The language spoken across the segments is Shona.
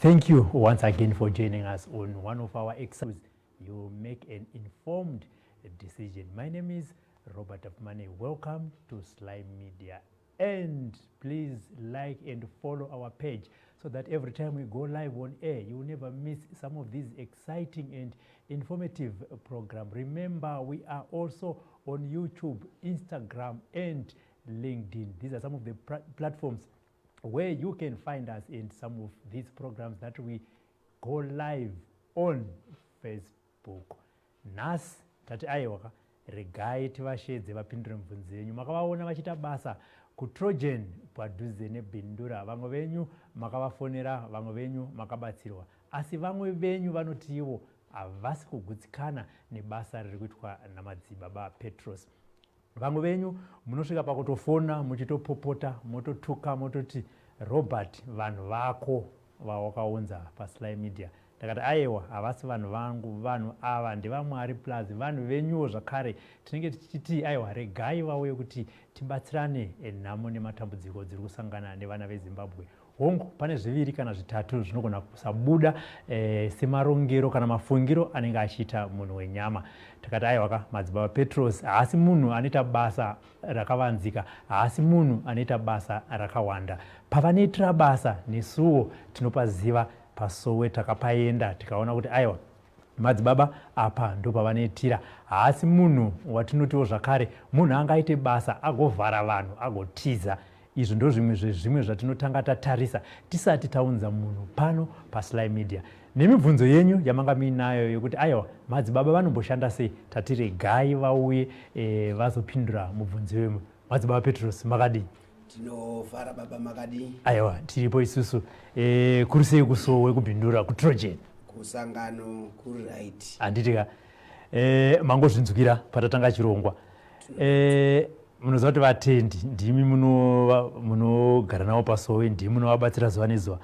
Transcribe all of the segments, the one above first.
Thank you once again for joining us on one of our exams. You make an informed decision. My name is Robert Tapfumaneyi. Welcome to Slymedia. And please like and follow our page so that every time we go live on air, you will never miss some of these exciting and informative program. Remember, we are also on YouTube, Instagram, and LinkedIn. These are some of the platforms where you can find us in some of these programs that we go live on Facebook. Nhasi tati aiwa, regai tivashevedze vapindure mibvunzo yenyu. Makavaona vachiita basa kuTrojan padhuze neBindura. Vamwe venyu makavafonera, vamwe venyu makabatsirwa, asi vamwe venyu vanotiwo havasi kugutsikana nebasa riri kuitwa namadzibaba Petros. Vamwe venyu munosvika pakutofona muchitopopota, mototuka, mototi, "Robert, vanhu vako vawakaunza paSlymedia." Ndakati aiwa, havasi vanhu vangu, vanhu ava ndevamwari, plus vanhu venyuwo zvakare. Tinenge tichiti aiwa, regai vauye kuti tibatsirane nhamo nematambudziko dziri kusangana nevana veZimbabwe. Hongu, pane zviviri kana zvitatu zvinogona kusabuda semarongero kana mafungiro anenge achiita munhu wenyama. Takati aiwaka, madzibaba Petros haasi munhu anoita basa rakavanzika, haasi munhu anoita basa rakawanda. Pavanoitira basa nesuwo tinopaziva. Pasowe takapaenda, tikaona kuti aiwa, madzibaba apa ndo pavanoitira. Haasi munhu watinotiwo zvakare munhu angaite basa agovhara vanhu agotiza. Izvo ndo zvimwe zvezvimwe zvatinotanga tatarisa tisati taunza munhu pano paSlymedia. Nemibvunzo yenyu yamanga muinayo yekuti aiwa, madzibaba vanomboshanda sei, tati regai vauye vazopindura mubvunzo wemu. Madzibaba Petros, makadii? Tinofara baba, makadii? Aiwa, tiripo isusu. Kuri sei kusowe kuBindura, kuTrojan? Kusangano kuri right. Handiti ka? Mangozvinzwira patatanga chirongwa. Munoziva kuti vatendi ndimi munogara navo pasowe, ndimi munovabatsira zuva nezuva.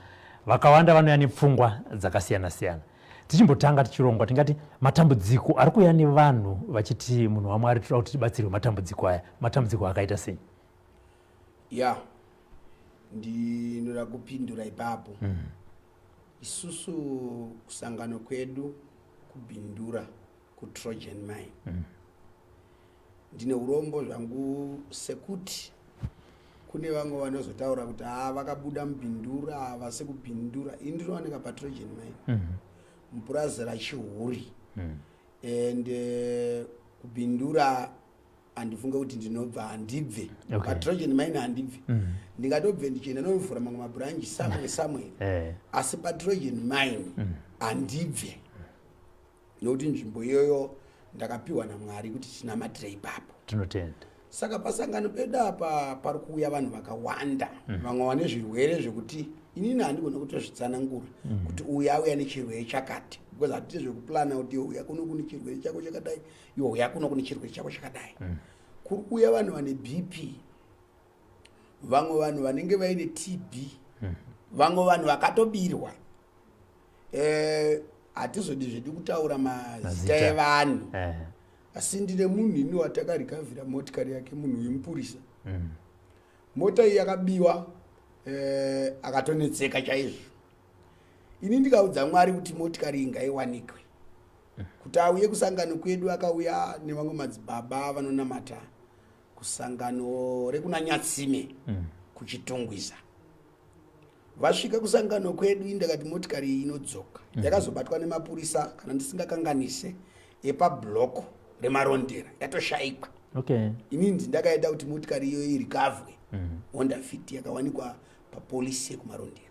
Vakawanda vanouya nepfungwa dzakasiyana siyana. Tichimbotanga tichirongwa, tingati matambudziko ari kuuya nevanhu vachiti, "Munhu waMwari, toda kuti tibatsirwe matambudziko aya," matambudziko akaita sei? Ya, ndinoda kupindura ipapo. Isusu kusangano kwedu kuBindura, kuTrojan Mine, ndine urombo zvangu sekuti kune vamwe vanozotaura kuti ha, vakabuda muBindura, havasi kuBindura. Ini ndinowanika paTrojan Mine, mupurazi raChihuri, and kuBindura handifunge kuti ndinobva, handibve. PaTrojan Mine handibve. Ndingatobve ndichienda novhura mamwe mabranch somewhere somewhere, asi paTrojan Mine handibve, nokuti nzvimbo iyoyo ndakapiwa naMwari kuti tinamatire ipapo. Tinotenda. Saka pasangano pedu apa pari kuuya vanhu vakawanda. Vamwe vane zvirwere zvekuti inini handigone kutozvitsanangura kuti uyu auya nechirwere chakati, because hatiti zvekuplana kuti iwe uya kuno kune chirwere chako chakadai, iwe uya kuno kune chirwere chako chakadai. Kuri kuuya vanhu vane BP, vamwe vanhu vanenge vaine TB, vamwe vanhu vakatobirwa. Hatizodi zvedu kutaura mazita Mazita. evanhu, asi ndine munhu ini watakarikavhira motikari yake, munhu wemupurisa. Mota iyi yakabiwa, akatonetseka chaizvo. Ini ndikaudza Mwari kuti motikari iyi ngaiwanikwe kuti auye kusangano kwedu. Akauya nevamwe madzibaba vanonamata kusangano rekuna Nyatsime, kuChitungwiza. Vasvika kusangano kwedu, indakati motikari iyi inodzoka. Yakazobatwa nemapurisa, kana ndisingakanganise, epablock reMarondera, yatoshayikwa. Inini ndakaita kuti motikari iyoyo irikavhwe. Honda Fit yakawanikwa papolisi yekuMarondera.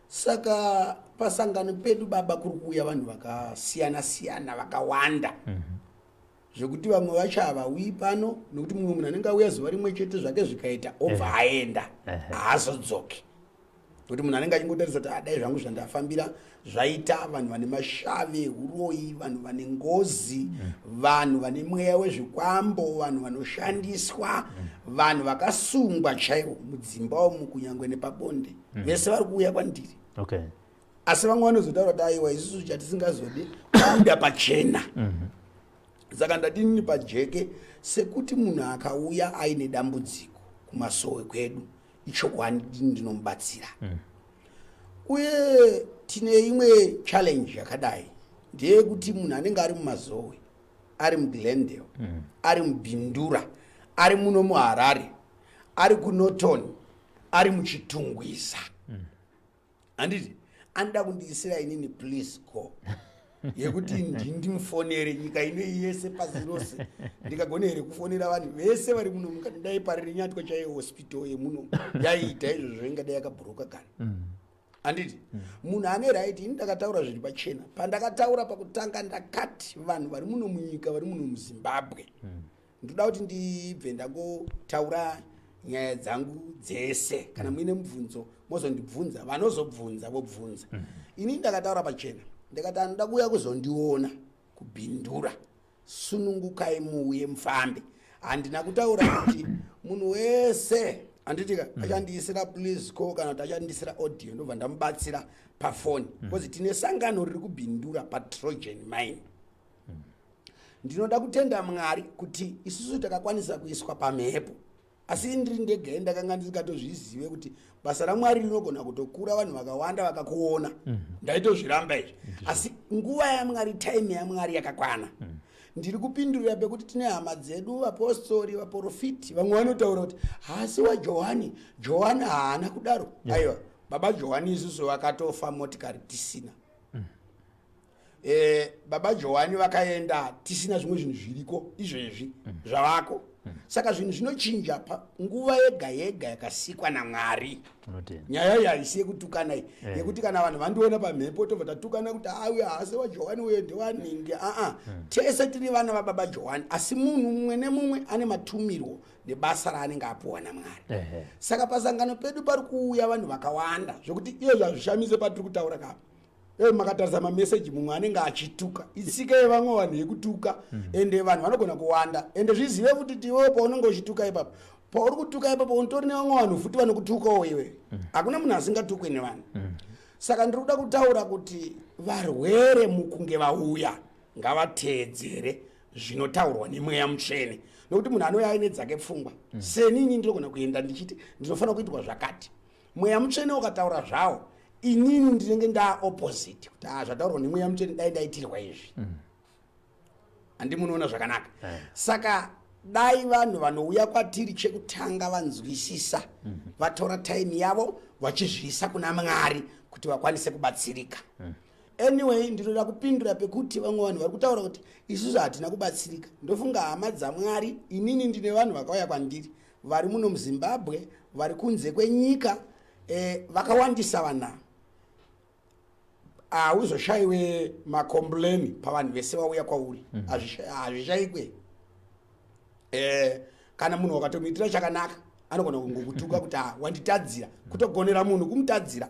Saka pasangano pedu baba kuri kuuya vanhu vakasiyana siyana vakawanda, zvekuti vamwe vacho havauyi pano nokuti mumwe munhu anenge auya zuva rimwe chete zvake zvikaita, obva aenda, haazodzoki, nokuti munhu anenge achingotarisa kuti adai zvangu zvandafambira zvaita. Vanhu vane mashave uroyi, vanhu vane ngozi, vanhu vane mweya wezvikwambo, vanhu vanoshandiswa, vanhu vakasungwa chaivo mudzimba umu, kunyange nepabonde, vese vari kuuya kwandiri. Asi vamwe vanozotaura kuti aiwa, isusu chatisingazodi kubuda pachena. Saka ndadinini pajeke sekuti munhu akauya aine dambudziko kumasowe kwedu, ichokwadi ndinomubatsira. Uye tine imwe challenge yakadai, ndeyekuti munhu anenge ari muMazowe, ari muGlendale, ari muBindura, ari muno muHarare, ari kuNorton, ari muChitungwiza, handiti anoda kundiisira inini please call yekuti ndindimufonere nyika ino yese, pasi rose. Ndikagona here kufonera vanhu vese vari muno? Mukati dai Parirenyatwa chaiyo, hospital yemuno, yaiita izvozvo, ingadai yakabhuruka kare, handiti? Munhu ane right. Ini ndakataura zviri pachena. Pandakataura pakutanga, ndakati vanhu vari muno munyika, vari muno muZimbabwe, ndoda kuti ndibve ndangotaura nyaya dzangu dzese. Kana muine mubvunzo, mozondibvunza. Vanozobvunza vobvunza. Ini ndakataura pachena, ndikati anoda kuuya kuzondiona kuBindura, sunungukai, muuye, mufambe. Handina kutaura kuti munhu wese, handitika, achandiisira please call kana kuti achandiisira audio, ndobva ndamubatsira pafoni, because tine sangano riri kuBindura paTrojan Mine. Ndinoda kutenda Mwari kuti isusu takakwanisa kuiswa pamhepo, asi ndiri ndega ndakanga ndisingatozvizive kuti basa raMwari rinogona kutokura vanhu vakawanda vakakuona. Ndaitozviramba izvi, asi nguva yaMwari, time yaMwari yakakwana. Ndiri kupindurira pekuti tine hama dzedu, vapostori, vaprofiti, vamwe vanotaura kuti haasi waJohani, Johani haana kudaro. Aiwa, baba Johani isusu vakatofa motikari tisina. Baba Johani vakaenda tisina zvimwe zvinhu zviriko izvezvi zvavako. Saka zvinhu zvinochinja panguva yega yega yakasikwa naMwari. Unotenda. Nyaya iyi haisi yekutukana iyi, yekuti kana vanhu vandiona pamhepo tobva tatukana kuti auya haasi waJohani, uyo ndewaningi. Aa, tese tiri vana vababa Johani, asi munhu mumwe nemumwe ane matumirwo nebasa raanenge apuwa naMwari. Saka pasangano pedu pari kuuya vanhu vakawanda zvokuti iyo zvazvishamise patiri kutaura kapa. Makatarisa mameseji, mumwe anenge achituka. Itsika yevamwe vanhu yekutuka. Ende vanhu vanogona kuwanda. Ende zvizive futi kuti iwewe paunenge uchituka ipapo, pauri kutuka ipapo, unotori nevamwe vanhu futi vanokutukawo iwe. Hakuna munhu asingatukwe nevanhu. Saka ndiri kuda kutaura kuti varwere mukunge vauya, ngavateedzere zvinotaurwa neMweya Mutsvene, nokuti munhu anouya aine dzake pfungwa. Senini ndinogona kuenda ndichiti ndinofanira kuitwa zvakati. Mweya Mutsvene ukataura zvawo, inini ndinenge ndaopposite kuti a zvataurwa neMweya Mutsvene dai ndaitirwa izvi. Handi munoona zvakanaka? Saka dai vanhu vanouya kwatiri, chekutanga vanzwisisa, vatora time yavo vachizviisa kuna Mwari kuti vakwanise kubatsirika. Anyway, ndinoda kupindura pekuti vamwe vanhu vari kutaura kuti isusu hatina kubatsirika. Ndofunga, hama dzaMwari, inini ndine vanhu vakauya kwandiri vari muno muZimbabwe, vari kunze kwenyika, vakawandisa vanhu. Hauzoshayiwe macomplain pavanhu vese vauya kwauri. Hazvishayikwe. Kana munhu wakatomuitira chakanaka, anogona kungokutuka kuti, "Ah, wanditadzira." Kutogonera munhu kumutadzira.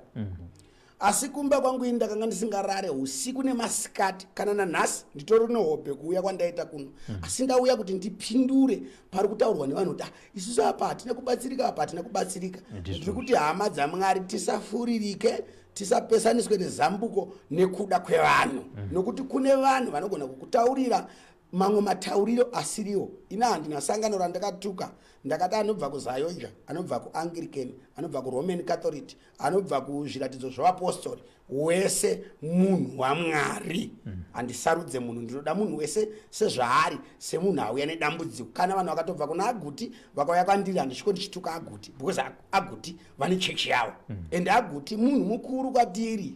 Asi kumba kwangu ini ndakanga ndisingarare usiku nemasikati. Kana nanhasi nditori nehope kuuya kwandaita kuno. Asi ndauya kuti ndipindure pari kutaurwa nevanhu kuti, "Ah, isusu apa hatina kubatsirika, apa hatina kubatsirika." Ndiri kuti, hama dzaMwari, tisafuririke, tisapesaniswe nezambuko nekuda kwevanhu, nokuti kune vanhu vanogona kukutaurira mamwe matauriro asiriwo. Ina handina sangano randakatuka. Ndakati anobva kuZAOGA, anobva kuAnglican, anobva kuRoman Catholic, anobva kuzviratidzo zvavapostori, wese munhu waMwari. Handisarudze munhu. Ndinoda munhu wese sezvaari, semunhu auya nedambudziko. Kana vanhu vakatobva kuna Aguti vakauya kwandiri, handisviko ndichituka Aguti, because Aguti vane chechi yavo, and Aguti munhu mukuru kwatiri,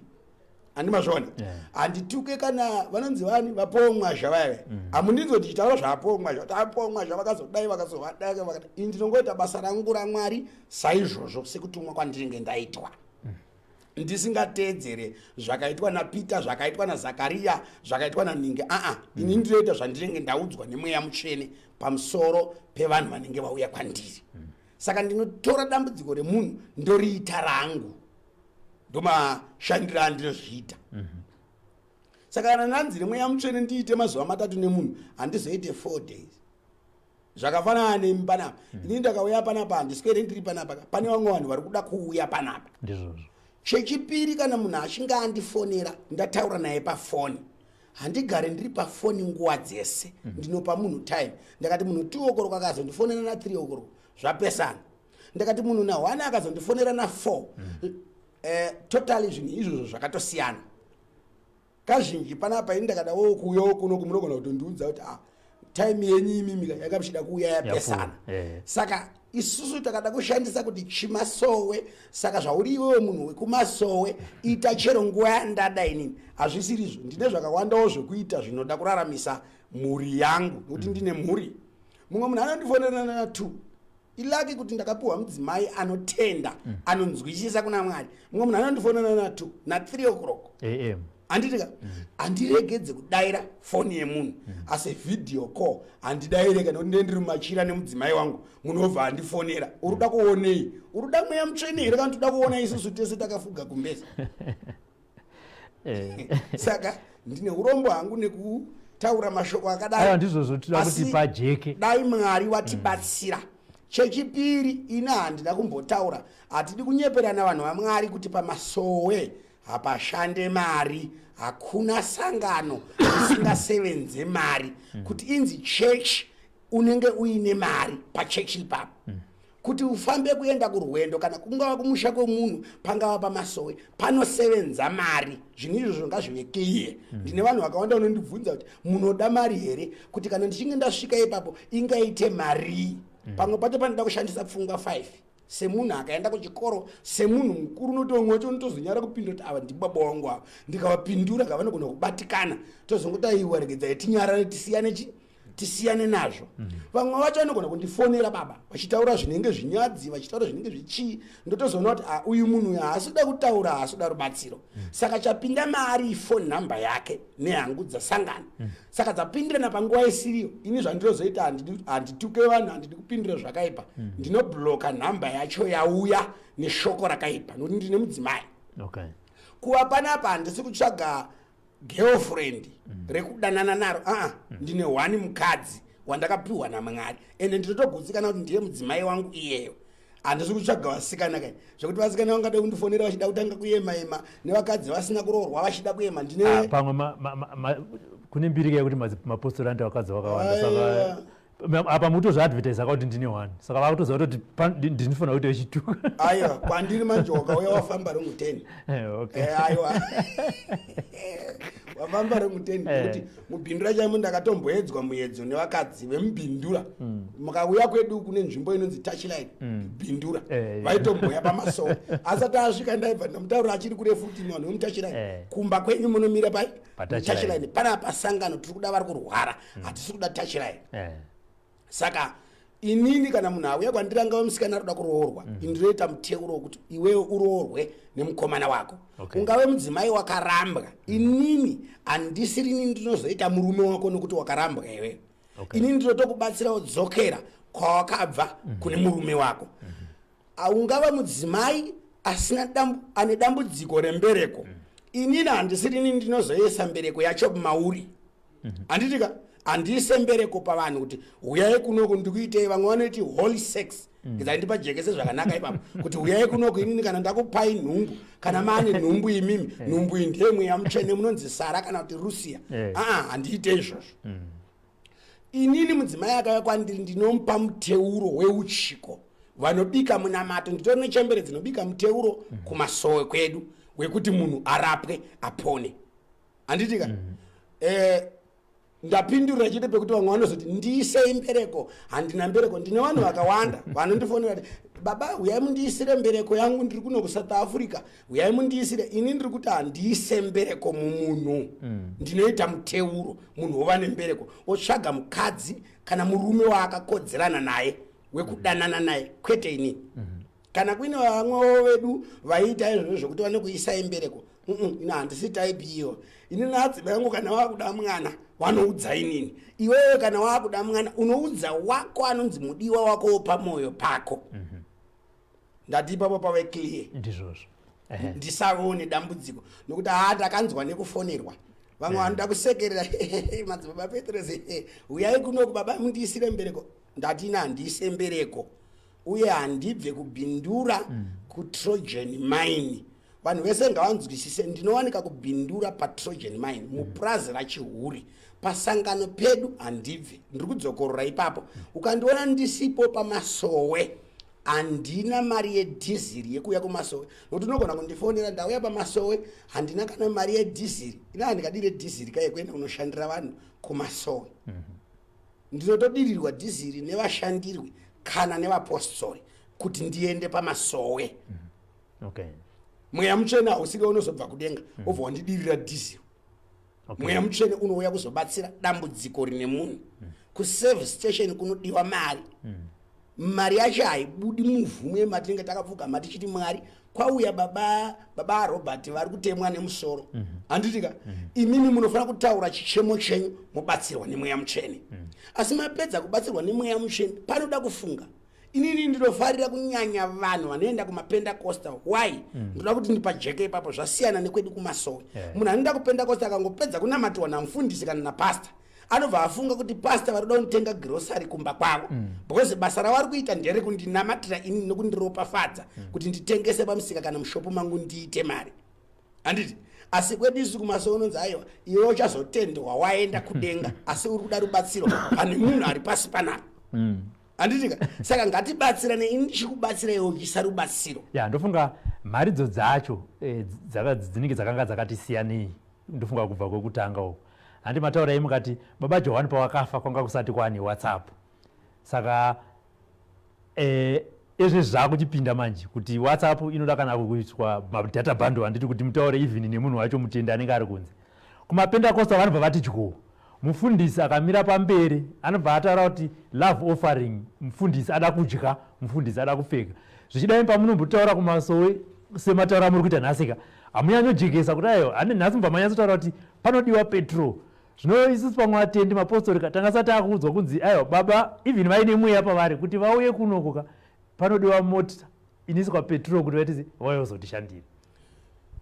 handimazviona? Handituke kana vanonzi vani, vaPomwazha vaive. Hamundinzwe ndichitaura zvaPomwazha kuti aPomwazha vakazodai, vakazovadai, vakadai. Ini ndinongoita basa rangu raMwari saizvozvo, sekutumwa kwandinenge ndaitwa, ndisingateedzere zvakaitwa naPeter, zvakaitwa naZakariya, zvakaitwa naninge. Aa, ini ndinoita zvandinenge ndaudzwa neMweya Mutsvene pamusoro pevanhu vanenge vauya kwandiri. Saka ndinotora dambudziko remunhu ndoriita rangu, ndomashandiro andinozviita. Saka kana ndanzi neMweya Mutsvene ndiite mazuva 3 nemunhu, handizoite 4 days. Zvakafanana nemi panapa. Inini ndakauya panapa, handiswere ndiri panapa. Pane vamwe vanhu vari kuda kuuya panapa. Chechipiri, kana munhu achinge andifonera, ndataura naye pafoni, handigare ndiri pafoni nguva dzese. Ndinopa munhu time. Ndakati munhu 2 o'clock akazondifonera na3 o'clock, zvapesana. Ndakati munhu na1 akazondifonera na4. Totally zvinhu izvozvo zvakatosiyana. Kazhinji panapa ini ndakada wo kuuyawo kuno kumunogona kutondiudza kuti ah, time yenyu imimi yanga muchida kuuya yapesana. Saka isusu takada kushandisa kuti chimasowe. Saka zvauri iwewe munhu wekumasowe, ita chero nguva yandada inini. Hazvisirizvo, ndine zvakawandawo zvekuita zvinoda kuraramisa mhuri yangu, nokuti ndine mhuri. Mumwe munhu anondifonera na 2. Ilucky kuti ndakapiwa mudzimai anotenda, anonzwisisa kuna Mwari. Mumwe munhu anondifonera na 2 na 3 o'clock am. Handitika, handiregedze kudaira foni yemunhu, asi video call handidaire kana kuti ndee ndiri mumachira nemudzimai wangu. Munhu obva andifonera, uri kuda kuonei? Uri kuda mweya mutsvene here, kana toda kuona isusu tese takafuga gumbeza? Saka ndine urombo hangu nekutaura mashoko akadai. Aiwa, ndizvozvo tinoda kuti Asi pajeke. Dai Mwari watibatsira. Chechipiri, ini handina kumbotaura, hatidi kunyeperana vanhu vaMwari, kuti pamasowe hapashande mari. Hakuna sangano risingasevenze mari. Kuti inzi chechi, unenge uine mari pachechi ipapo. Kuti ufambe kuenda kurwendo, kana kungava kumusha kwemunhu, pangava pamasowe, panosevenza mari. Zvinhu izvozvo ngazvive clear. Ndine vanhu vakawanda vanondibvunza kuti munoda mari here, kuti kana ndichinge ndasvika ipapo ingaite marii. Pamwe pacho panoda kushandisa pfungwa 5 semunhu akaenda kuchikoro, semunhu mukuru. Unoti vamwe vacho unotozonyara kupindura kuti ava ndibaba wangu ava, ndikavapindura kavanogona kubatikana. Tozongoti aiwa, regedzai tinyarare, tisiyane chi tisiyane nazvo. Vamwe vacho vanogona kundifonera baba, vachitaura zvinenge zvinyadzi, vachitaura zvinenge zvichii. Ndotozoona kuti ah, uyu munhu uyu haasi kuda kutaura, haasi kuda rubatsiro. Saka chapinda maari ifoni namba yake nehangu dzasangana, saka dzapindirana panguva isiriyo. Ini zvandinozoita, handituke vanhu, handidi kupindura zvakaipa. Ndinobloka nhamba yacho yauya neshoko rakaipa, nokuti ndine mudzimai. Kuva panapa handisi kutsvaga girlfriend rekudanana naro. Aa, ndine one mukadzi wandakapiwa naMwari, ende ndinotogutsikana kuti ndiye mudzimai wangu iyeyo. Handisi kutsvaga vasikana kai, zvekuti vasikana vangade kundifonera vachida kutanga kuyema yema nevakadzi vasina kuroorwa vachida kuyema. Ndine Ah, pamwe kune mbirika yekuti mapostori anoita vakadzi vakawanda, saka apa mutozviadvertisa kuti ndine one, saka vakutoziva kutoti ndinofanira kuita vechituka. Aiwa, kwandiri manje wakauya wafamba wrong 10. Aiwa, wafamba wrong 10, nekuti mubhindura chaimo ndakatomboedzwa muedzo nevakadzi vemubhindura. Mukauya kwedu kune nzvimbo inonzi Touchline, Bhindura, vaitomboya pamasowe. Asati asvika ndaibva ndamutaura achiri kure futi, vanhu vemuTouchline, kumba kwenyu munomira pai? PaTouchline. Touchline panapa pasangano tiri kuda vari kurwara, hatisi kuda touchline. Saka inini kana munhu auya kwandiri, angava musikana ari kuda kuroorwa, ini ndinoita muteuro wekuti iwewe uroorwe nemukomana wako. Ungave mudzimai wakarambwa, inini handisirini ndinozoita murume wako nokuti wakarambwa iwewe. Inini ndinotokubatsira udzokera kwawakabva, kune murume wako. Ungava mudzimai asina ane dambudziko rembereko, inini handisirini ndinozoisa mbereko yacho mauri. Handitika, handiise mbereko pavanhu kuti huyai kunoku ndikuitei. Vamwe vanoti holy sex. Ngedzai ndipajekese zvakanaka ipapo kuti huyai kunoku, inini kana ndakupai nhumbu, kana maane nhumbu imimi, nhumbu iyi ndeyemweya mutsvene, munonzi Sara kana kuti Rusia. Aa, handiite izvozvo inini. Mudzimai akauya kwandiri, ndinomupa muteuro weuchiko. Vanobika munamato, nditori nechembere dzinobika muteuro kumasowe kwedu wekuti munhu arapwe apone. Handitika, ndapindurira chete pekuti vamwe vanozoti ndiisei mbereko, handina mbereko. Ndine vanhu vakawanda vanondifonera kuti baba, uyai mundiisire mbereko yangu, ndiri kuno kuSouth Africa, uyai mundiisire. Ini ndiri kuti handiise mbereko mumunhu. Ndinoita muteuro, munhu wova nembereko, otsvaga mukadzi kana murume waakakodzerana naye wekudanana naye, kwete inini. Kana kuine vamwewo vedu vaiita izvozvo zvokuti vanokuisai mbereko, ini handisi type iyo. Ini naadzimai vangu, kana wakuda mwana vanoudza inini. Iwewe kana wakuda mwana unoudza wako anonzi mudiwa wako pamwoyo pako. Ndati ipapo pave clear. Ndizvozvo. Ndisavewo nedambudziko nokuti haa, takanzwa nekufonerwa vamwe vanoda kusekerera, madzibaba Petros, uyai kunoku baba mundiisire mbereko. Ndati ina handiise mbereko, uye handibve kubhindura kuTrojan Mine. Vanhu vese ngavanzwisise, ndinowanika kubhindura paTrojan Mine, mupurazi raChihuri, pasangano pedu handibve. Ndiri kudzokorora ipapo, ukandiona ndisipo pamasowe. Handina mari yedhiziri yekuuya kumasowe, nokuti unogona kundifonera, ndauya pamasowe, handina kana mari yedhiziri. Ina handikadire dhiziri ka yekuenda kunoshandira vanhu kumasowe. Ndinotodirirwa dhiziri nevashandirwi kana nevapostori kuti ndiende pamasowe. Mweya Mutsvene hausike unozobva kudenga wobva wandidirira dhiziri. Mweya Mutsvene unouya kuzobatsira dambudziko rine munhu. Kuservice station kunodiwa mari. Mari yacho haibudi muvhu yematinenge takapfugama tichiti, "Mwari, kwauya baba Robert vari kutemwa nemusoro." Handitika? Imimi munofanira kutaura chichemo chenyu, mubatsirwa neMweya Mutsvene. Asi mapedza kubatsirwa neMweya Mutsvene, panoda kufunga. Inini ndinofarira kunyanya vanhu vanoenda kumaPentecostal. Why? Ndoda kuti ndipajeke ipapo, zvasiyana nekwedu kumasowe. Munhu anoenda kuPentecostal akangopedza kunamatiwa namufundisi kana napasta, anobva afunga kuti pasta vari kuda kunitenga grocery kumba kwavo, because basa ravari kuita nderekundinamatira inini nokundiropafadza kuti nditengese pamusika kana mushopu mangu ndiite mari, handiti? Asi kwedu isu kumasowe unonzi, "Aiwa, iwe uchazotendwa waenda kudenga, asi uri kuda rubatsiro pane munhu ari pasi panapa." Handitika? Saka ngatibatsirane. Ini ndichikubatsira, iwe uchiisa rubatsiro. Ya, ndofunga mharidzo dzacho dzinenge dzakanga dzakati siyanei. Ndofunga kubva kwekutanga uko, handi mataurai mukati baba Johani pawakafa kwanga kusati kwaane WhatsApp. Saka ezvezvi zvakuchipinda manje kuti WhatsApp inoda kana kuiswa madata bundle, handiti, kuti mutaure even nemunhu wacho mutende anenge ari kunze. KumaPentecostal vanobva vati dyo, mufundisi akamira pamberi anobva ataura kuti love offering, mufundisi ada kudya, mufundisi ada kupfeka. Zvichidai pamunombotaura kumasowe semataura amuri kuita nhasika, hamunyanyojekesa kuti aiwa, ane nhasi mubva manyatsotaura kuti panodiwa petrol. Zvino isusu pamwe vatendi mapostori tanga sati akuudzwa kunzi aiwa, baba even vaine mweya pavari kuti vauye kunoko ka, panodiwa mota inoiswa petrol kuti vaite vauye kuzotishandira.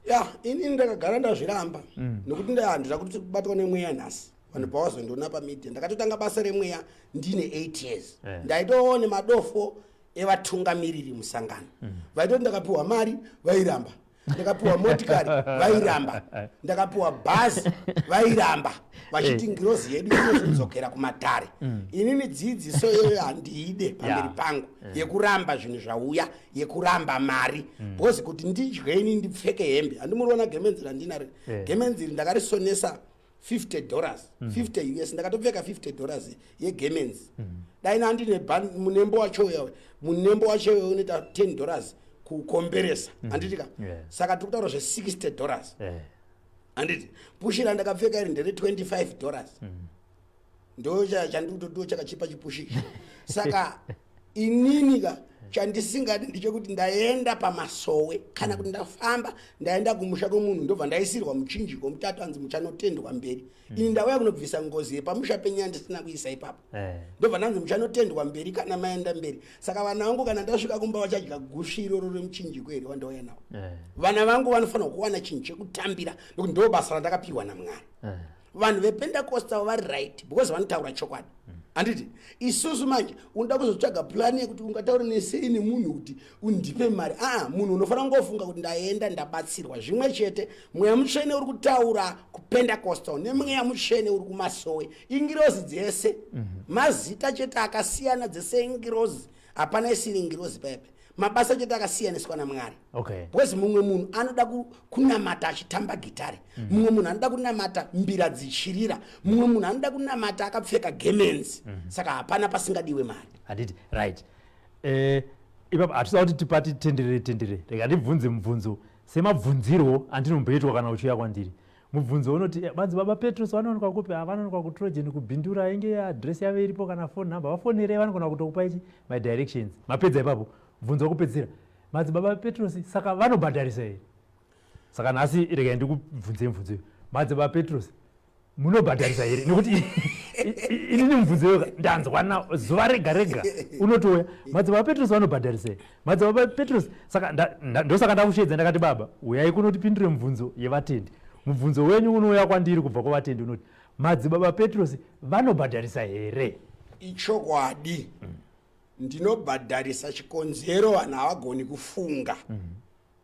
Ya, inini ndakagara ndazviramba, nekuti handina kuti kubatwa nemweya nhasi. Vanhu pavazondiona pamedia, ndakatotanga basa remweya ndine 8 years. Ndaitoone madofo evatungamiriri musangano vaitoti ndakapiwa mari vairamba, ndakapiwa motikari vairamba, ndakapiwa bhazi vairamba, vachiti ngirozi yedu inozodzokera kumatare. Inini dzidziso iyoyo handiide pamberi pangu, yekuramba zvinhu zvauya, yekuramba mari, because kuti ndidye ini, ndipfeke hembe, handimuriona gemenzi randinaro? Gemenzi iri ndakarisonesa $50, 50 US. Ndakatopfeka $50 yegemenzi. Dai nandine munembo wacho uya, munembo wacho uya unoita $10 kukomberesa, handitika? Saka tiri kutaura zve$60, handiti? Pushi randakapfeka iri ndere $25. Ndo chandikutotiwo chakachipa chipushi ichi. Saka inini ka, chandisingadi ndechekuti ndaenda pamasowe kana kuti ndafamba ndaenda kumusha kwemunhu, ndobva ndaisirwa muchinjiko mutatu, anzi muchanotendwa mberi. Ini ndauya kunobvisa ngozi yepamusha penyu yandisina kuisa ipapo, ndobva ndanzi muchanotendwa mberi kana maenda mberi. Saka vana vangu kana ndasvika kumba vachadya gusvi iroro remuchinjiko here wandauya nawo? Vana vangu vanofanira kuwana chinhu chekutambira, nokuti ndo basa randakapiwa naMwari. Vanhu vePentecostal vari right because vanotaura chokwadi, handiti? Isusu manje unoda kuzotsvaga plan yekuti ungataura nesei nemunhu kuti undipe mari. Aa, munhu unofanira kungofunga kuti ndaenda ndabatsirwa. Zvimwe chete Mweya Mutsvene uri kutaura kuPentecostal neMweya Mutsvene uri kumasowe ingirozi dzese, mazita chete akasiyana. Dzese ingirozi, hapana isiri ngirozi paipe, mabasa chete akasiyaniswa naMwari. Because mumwe munhu anoda kunamata achitamba gitare, mumwe munhu anoda kunamata mbira dzichirira, mumwe munhu anoda kunamata akapfeka gemenzi. Saka hapana pasingadiwe mari. Handiti? Right. Ipapo hatisa kuti tipati tenderere tenderere. Rega ndibvunze mubvunzo semabvunzirwo andinomboitwa kana uchiuya kwandiri. Mubvunzo unoti, "Banzi baba Petros vanowanikwa kupi?" "Ah, vanowanikwa kuTrojan, kuBindura. Inge adresi yavo iripo kana phone number, vafonerei, vanogona kutokupa ichi madirections." Mapedza ipapo. Mubvunzo wekupedzisira, madzibaba Petros saka vanobhadharisa here? Saka nhasi regai ndikubvunzei mubvunzo iyo: madzibaba Petros munobhadharisa here? Nekuti inini mubvunzo iyo ndanzwa na zuva rega rega unotouya, "Madzibaba Petros vanobhadharisa here? Madzibaba Petros?" Saka ndosaka ndakusheedza, ndakati, "Baba, uyai kunotipindure mubvunzo yevatendi." Mubvunzo wenyu unouya kwandiri kubva kuvatendi unoti, madzibaba Petros vanobhadharisa here? Ichokwadi, ndinobhadharisa. Chikonzero, vanhu havagoni kufunga.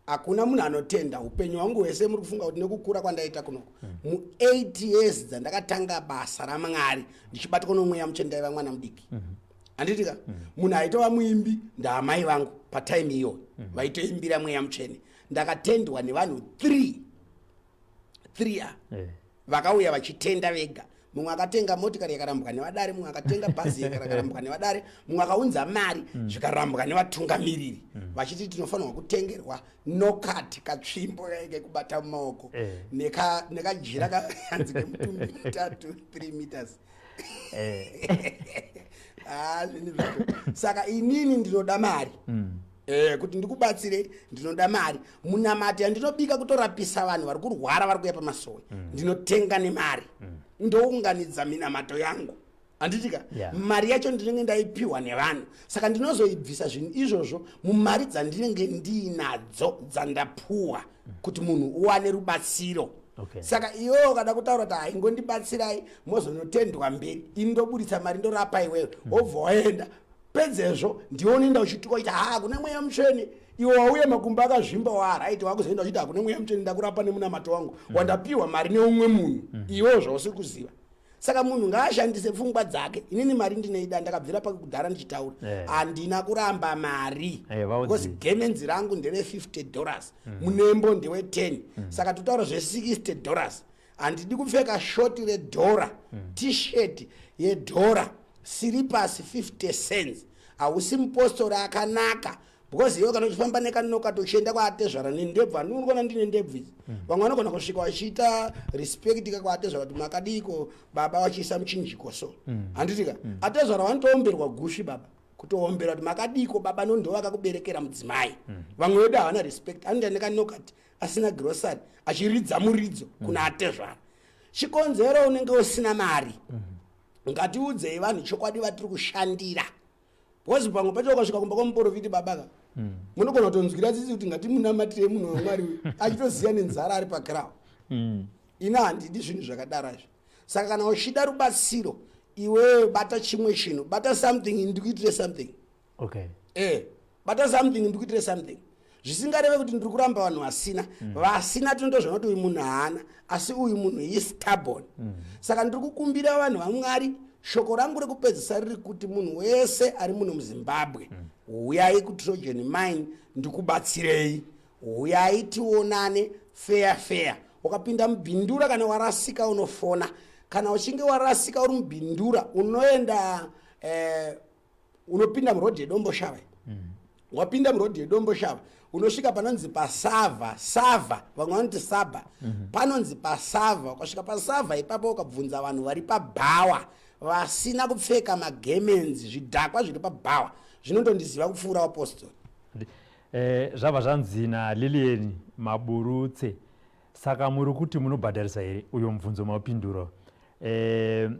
Hakuna munhu anotenda. Upenyu hwangu hwese, muri kufunga kuti nekukura kwandaita kunoko, mu8 years dzandakatanga basa raMwari ndichibatwa nomweya mutsvene, ndaiva mwana mudiki. Handiti ka? Munhu aitova muimbi ndaamai vangu patime iyoyo, vaitoimbira Mweya Mutsvene. Ndakatendwa nevanhu 3 3 a vakauya vachitenda vega. Mumwe akatenga motikari, yakarambwa nevadare. Mumwe akatenga bhazi, yakarambwa nevadare. Mumwe akaunza mari, zvikarambwa nevatungamiriri, vachiti tinofanirwa kutengerwa nokati katsvimbo kekubata mumaoko nekajira kanzi kemutumbi mutatu, 3 meters. Ah, zvinhu zvacho. Saka inini ndinoda mari. Kuti ndikubatsire ndinoda mari. Munamato yandinobika kutorapisa vanhu vari kurwara, vari kuuya pamasowe, ndinotenga nemari. Ndounganidza minamato yangu, handitika? Mari yacho ndinenge ndaipiwa nevanhu, saka ndinozoibvisa zvinhu izvozvo mumari dzandinenge ndiinadzo dzandapuwa kuti munhu uwane rubatsiro. Saka iwewe ukada kutaura kuti haingondibatsirai, mozonotendwa mberi, ini ndoburitsa mari, ndorapa iwewe, wobva waenda. Pedzezvo ndiwe unoenda uchituka uchiti, "Ha, kuna Mweya Mutsvene." Iwe wauye makumbo akazvimba, waright, wakuzoenda uchiti hakuna Mweya Mutsvene, ndakurapa nemunamato wangu wandapiwa mari neumwe munhu, iwewo zvausiri kuziva. Saka munhu ngaashandise pfungwa dzake. Inini mari ndinoida, ndakabvira pakudhara ndichitaura. Handina kuramba mari, Vaudzi. because gemenzi rangu ndere $50, munembo ndewe 10, saka totaura zve$60. Handidi kupfeka shoti redhora, T-shirt yedhora, siripasi 50 cents. Hausi mupostori akanaka, because iwe kana uchifamba nekanokati uchienda kwaatezvara nendebvu, handii kuona ndine ndebvu idzi, vamwe vanogona kusvika vachiita respect kakwaatezvara kuti, "Makadiko baba?" vachiisa muchinjiko so, handitika? Atezvara vanotoomberwa gusvi baba, kutoombera kuti, "Makadiko baba?" Nondo vakakuberekera mudzimai. Vamwe vedu havana respect, anoenda nekanokati asina grocery, achiridza muridzo kuna atezvara. Chikonzero unenge usina mari. Ngatiudzei vanhu chokwadi vatiri kushandira, because pamwe pacho ukasvika kumba kwamuprofiti babaka, munogona kutonzwira tsitsi kuti ngatimunamatirei munhu waMwari uyu, achitoziya nenzara ari paground. Ini handidi zvinhu zvakadaro izvi. Saka kana uchida rubatsiro, iwewe bata chimwe chinhu, bata something, ndikuitire something. Bata something, ndikuitire something. Zvisingareve kuti ndiri kuramba vanhu vasina. Vasina tinotozviona kuti uyu munhu haana, asi uyu munhu istubborn. Saka ndiri kukumbira vanhu vaMwari, shoko rangu rekupedzisa riri kuti munhu wese ari muno muZimbabwe, huyai kuTrojan Mine ndikubatsirei. Huyai tionane fair fair. Ukapinda mubhindura kana warasika, unofona. Kana uchinge warasika uri mubhindura, unoenda unopinda murodhi yeDomboshava. Wapinda murodhi yeDomboshava, unosvika panonzi paSavha, Savha, vamwe vanoti Sabha. Panonzi paSavha. Ukasvika paSavha ipapo, ukabvunza vanhu vari pabhawa vasina kupfeka magemenzi, zvidhakwa zviri pabhawa zvinotondiziva kupfuura vapostori. Zvabva zvanzi naLilian Maburutse, "Saka muri kuti munobhadharisa here?" Uyo mubvunzo maupinduro.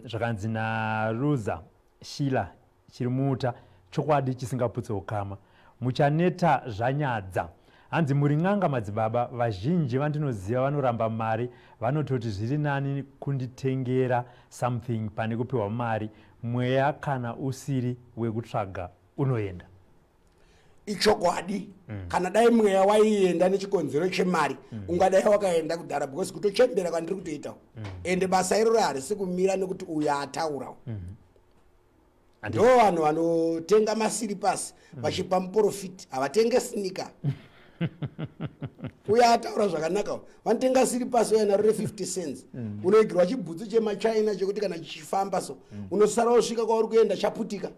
Zvakanzi naRuza Shila Chirimuta, chokwadi chisingaputse ukama. Muchaneta zvanyadza. Hanzi, "Muri n'anga madzibaba, vazhinji vandinoziva vanoramba mari, vanototi zviri nani kunditengera something pane kupiwa mari. Mweya kana usiri wekutsvaga unoenda." Ichokwadi. Kana dai mweya waienda nechikonzero chemari, ungadai wakaenda kudhara, because kutochembera kwandiri kutoitawo, ende basa iroro harisi kumira nekuti uyo ataurawo. Ndo vanhu vanotenga masiripasi vachipa muprofiti, havatenge sneaker. Uyo ataura zvakanaka, vanotenga siripasi uya naro re50 cents, unoigirwa chibhutsu chemachina chekuti kana chichifamba so, unosara wosvika kwauri kuenda chaputika.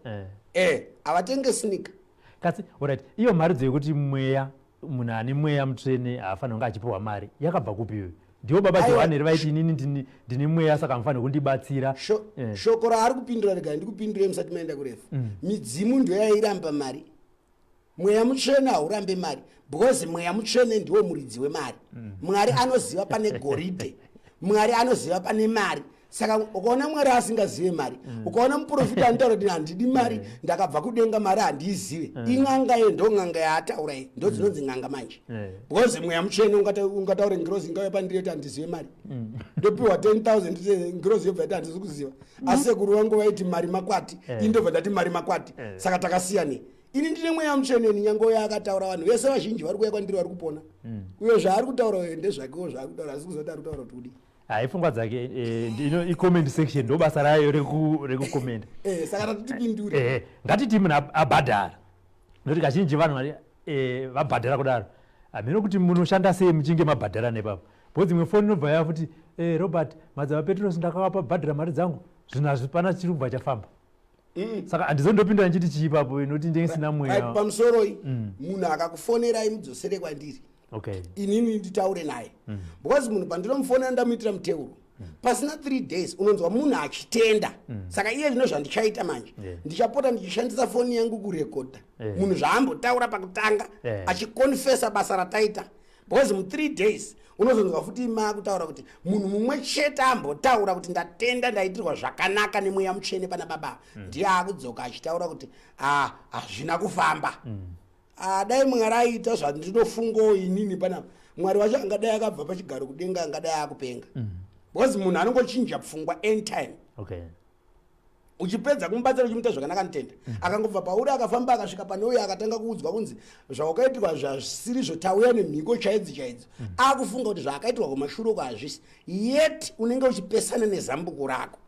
Havatenge sneaker. Kasi alright, iyo mharidzo yekuti mweya, munhu ane Mweya Mutsvene haafaniri kunge achipiwa mari, yakabva kupi iyoyo? Ndivo baba Johani here vaiti, "Inini ndine mweya, saka mufaniri kundibatsira"? Shoko raari kupindura, regai ndikupindure musati maenda kurefu. Midzimu ndo yairamba mari. Mweya Mutsvene haurambe mari, because Mweya Mutsvene ndiwo muridzi wemari. Mwari anoziva pane goridhe, Mwari anoziva pane mari. Saka ukaona Mwari asingazive mari, ukaona muprofita anotaura kuti, "Handidi mari, ndakabva kudenga, mari handiizive," in'anga iyo. Ndo n'anga yaataura iyi, ndo dzinonzi n'anga manje. Because Mweya Mutsvene ungataure, ngirozi ingauya pandiri yoti, "Handizive mari," ndopiwa 10,000, ngirozi yobva yati, "Handisi kuziva." Asi sekuru vangu vaiti mari makwati. Ini ndobva ndati mari makwati. Saka takasiyanei? Ini ndine Mweya Mutsveneni. Nyange uyo akataura, vanhu vese vazhinji vari kuuya kwandiri vari kupona. Uyo zvaari kutaura uyo ndezvakewo zvaari kutaura, asi kuzoti ari kutaura kuti kudii. Hai, pfungwa dzake icomment section, ndo basa rayo rekukomenda. Saka tatitipindure. Ngatiti munhu abhadhara, nokuti kazhinji vanhu vari vabhadhara kudaro, hameno kuti munoshanda sei muchinge mabhadhara nepapo, because imwe foni inobva ya futi, "Robert, madzibaba Petros ndakavapa bhadhara mari dzangu, zvinhu hazvipana chiri kubva chafamba." Saka handizondopindura ndichiti chii ipapo, inoti ndenge sina mweya. Right, pamusoroi, munhu akakufonerai, mudzosere kwandiri, inini nditaure naye, because munhu pandinomufonera ndamuitira muteuro, pasina 3 days unonzwa munhu achitenda. Saka iye zvino zvandichaita manje, ndichapota ndichishandisa foni yangu kurekodha munhu zvaambotaura pakutanga, achikonfesa basa rataita, because mu3 days unozonzwa futi makutaura kuti munhu mumwe chete ambotaura kuti ndatenda, ndaitirwa zvakanaka nemweya mutsvene pana baba, ndiye akudzoka achitaura kuti, "Ah, hazvina kufamba." Ah, dai Mwari aita zvandinofungawo inini panapa, Mwari wacho angadai akabva pachigaro kudenga, angadai akupenga, because munhu anongochinja pfungwa anytime. Uchipedza kumubatsira, uchimuita zvakanaka, notenda, akangobva pauri akafamba akasvika pane uyo akatanga kuudzwa kunzi zvawakaitirwa zvasirizvo, tauya nemhiko chaidzi chaidzo, akufunga kuti zvaakaitirwa kumashure uko hazvisi, yet unenge uchipesana nezambuko rako.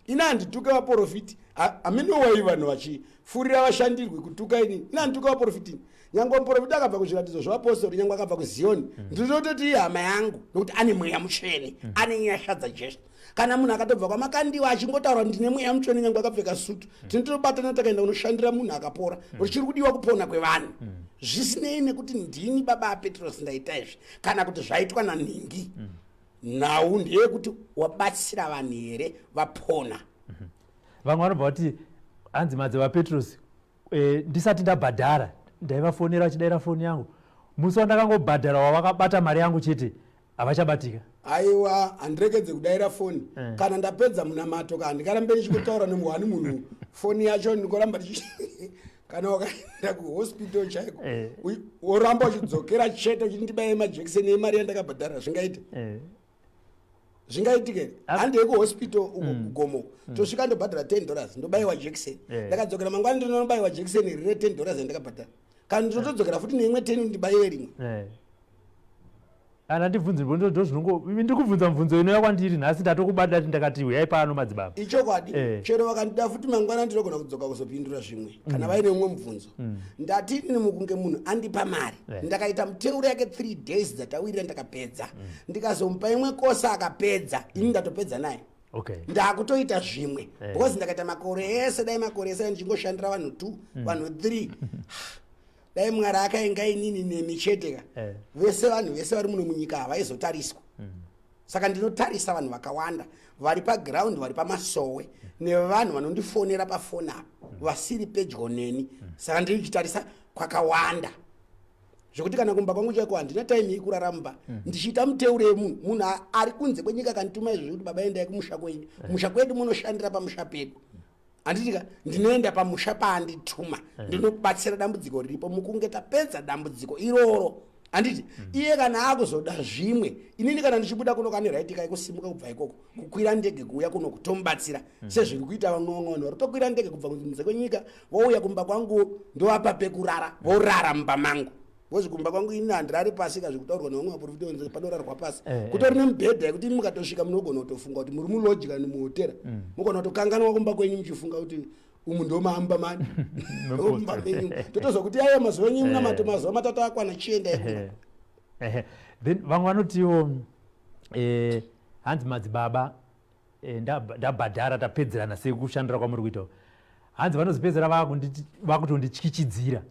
Ina handituke vaprofiti. Haminowai vanhu vachifurira vashandirwi kutuka ini. Ina handituke vaprofiti. Nyange muprofiti akabva kuzviratidzo zvevapostori, nyange akabva kuZiyoni, ndinototi ihama yangu, nokuti ane mweya mutsvene, ane nyasha dzaJesu. Kana munhu akatobva kwaMakandiwa achingotaura ndine mweya mutsvene, nyange akapfeka sutu, tinotobatana takaenda kunoshandira munhu akapora, kuti chiri kudiwa kupona kwevanhu, zvisinei nekuti ndini baba aPetros ndaita izvi kana kuti zvaitwa nanhingi. Nhau ndeyekuti wabatsira vanhu here, vapona. Vamwe vanobva vati, hanzi madzibaba Petros, ndisati ndabhadhara ndaivafonera vachidayira foni yangu, musi wandakangobhadhara wavakabata mari yangu chete, havachabatika. Aiwa, handirekedze kudayira foni. Kana ndapedza munamato ka, handikarambe ndichikotaura nemuhwani munhu foni yacho, ndikoramba ndichi kana wakaenda kuhospital chaiko, woramba uchidzokera chete uchiti ndibaye majekiseni emari yandakabhadhara, zvingaite? Zvingaitike? Handei kuhospital uko kugomo, tosvika ndobhadhara $10, ndobayiwa jekiseni. Ndakadzokera mangwani, ndinobayiwa jekiseni rire $10 yandakabhadhara, kana ndinotodzokera futi neimwe 10 ndibayiwe rimwe. Ana ndibvunze, ndo zvinongo ndiri kubvunza mubvunzo ino yakwandiri nhasi, ndatokubata ndakati uyai pano madzibaba. Ichokwadi. Chero vakandida futi mangwana, ndinogona kudzoka kuzopindura zvimwe kana vaine umwe mubvunzo. Ndati inini mukunge munhu andipa mari, ndakaita muteuro yake 3 days dzatawirira, ndakapedza, ndikazomupa imwe kosa akapedza, ini ndatopedza naye. Ndakutoita zvimwe, because ndakaita makore ese, dai makore ese ndichingoshandira vanhu 2, vanhu 3, dai Mwari akainga inini nemi chete ka, vese vanhu vese vari muno munyika havaizotariswa. Saka ndinotarisa vanhu vakawanda vari paground, vari pamasowe, nevanhu vanondifonera pafoni apa vasiri pedyo neni. Saka ndirichitarisa kwakawanda zvekuti kana kumba kwangu chaiko handina time yekurara mumba ndichiita muteuro yemunhu. Munhu ari kunze kwenyika akandituma izvo zvekuti, "Baba, endai kumusha kwenyu, musha kwedu munoshandira pamusha pedu," handitika? Ndinoenda pamusha paandituma, ndinobatsira dambudziko riripo. Mukunge tapedza dambudziko iroro, handiti iye kana akuzoda zvimwe, inini kana ndichibuda kuno kane right kaikusimuka kubva ikoko kukwira ndege kuuya kuno kutomubatsira, sezviri kuita vamwe vamwe vanhu vari kutokwira ndege kubva kunze kwenyika, vouya kumba kwangu, ndovapa pekurara, vorara mumba mangu, because kumba kwangu ini handirari pasi kazvikutaurwa nevamwe vaprofita kunzi panorarwa pasi. Kutori nemubhedha yekuti mukatosvika munogona kutofunga kuti muri mulodge kana muhotera, mugona kutokanganwa kumba kwenyu muchifunga kuti umu ndomamba mani mumba menyu, totozwa kuti aya mazuva enyu munamato mazuva 3 akwana, chiendai kumba. Ehe. Then vamwe vanotiwo, hanzi madzibaba, ndabhadhara, tapedzerana sekushandira kwamuri kuita, hanzi vanozopedzera vakutondityityidzira,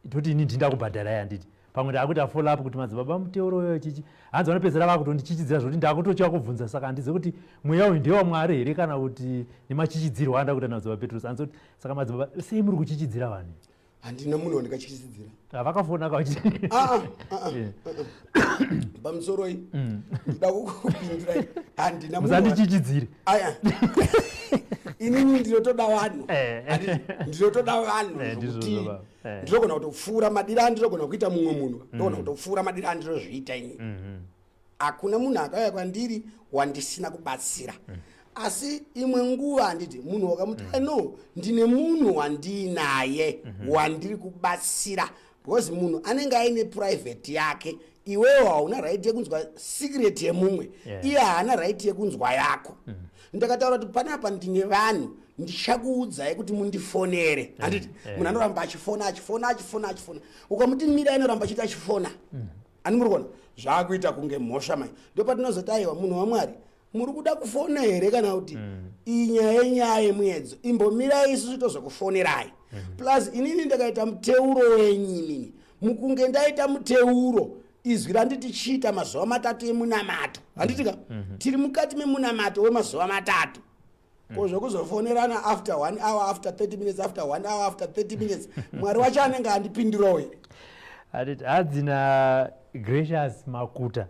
toti ini ndinda kubhadhara, handiti pamwe ndakuita follow up kuti madzibaba muteuro uyo chichi, hanzi vanopedzera vakutondichichidzira zvokuti ndakutotya kubvunza. Saka handizivi kuti mweya uyu ndewaMwari here kana kuti nemachichidzirwo anda kuita namadzibaba Petrus. Hanzi kuti saka madzibaba, sei muri kuchichidzira vanhu? Handina munhu wandikatyisidzira. Havakafona kachi? Ah, ah, ah, pamusoroi, ndoda kukupindurai, handina munhu Musandichichidzire. Aya, inini ndinotoda vanhu. Ndinotoda vanhu Ndizvo zvokuti baba. Ndinogona kutopfuura madiro andinogona kuita mumwe munhu, ndogona kutopfuura madiro andinozviita ini. Hakuna munhu akauya kwandiri wandisina kubatsira. Asi imwe nguva, handiti munhu wakamuti, "No, ndine munhu wandiinaye wandiri kubatsira," because munhu anenge aine private yake. Iwewo hauna right yekunzwa secret yemumwe. Iye haana right yekunzwa yako. Ndakataura kuti panapa ndine vanhu ndichakuudzai kuti mundifonere, handiti? Munhu anoramba achifona, achifona, achifona, achifona. Ukamuti mira, anoramba achiita achifona. Ani muri kuona zvaakuita kunge mhosva mai. Ndopatinozoti, aiwa, munhu waMwari, muri kuda kufona here kana kuti iyi nyaya yenyaya yemuedzo, imbomirai, isusu tozokufonerai. Plus inini ndakaita muteuro wenyu, inini mukunge ndaita muteuro, izwi randiti chiita mazuva 3 emunamato, handiti ka? Tiri mukati memunamato wemazuva 3. Ko zvokuzofonerana after one hour, after 30 minutes, after one hour, after 30 minutes, Mwari wacho anenge andipindurawo here? Handiti hanzi Gracious Makuta,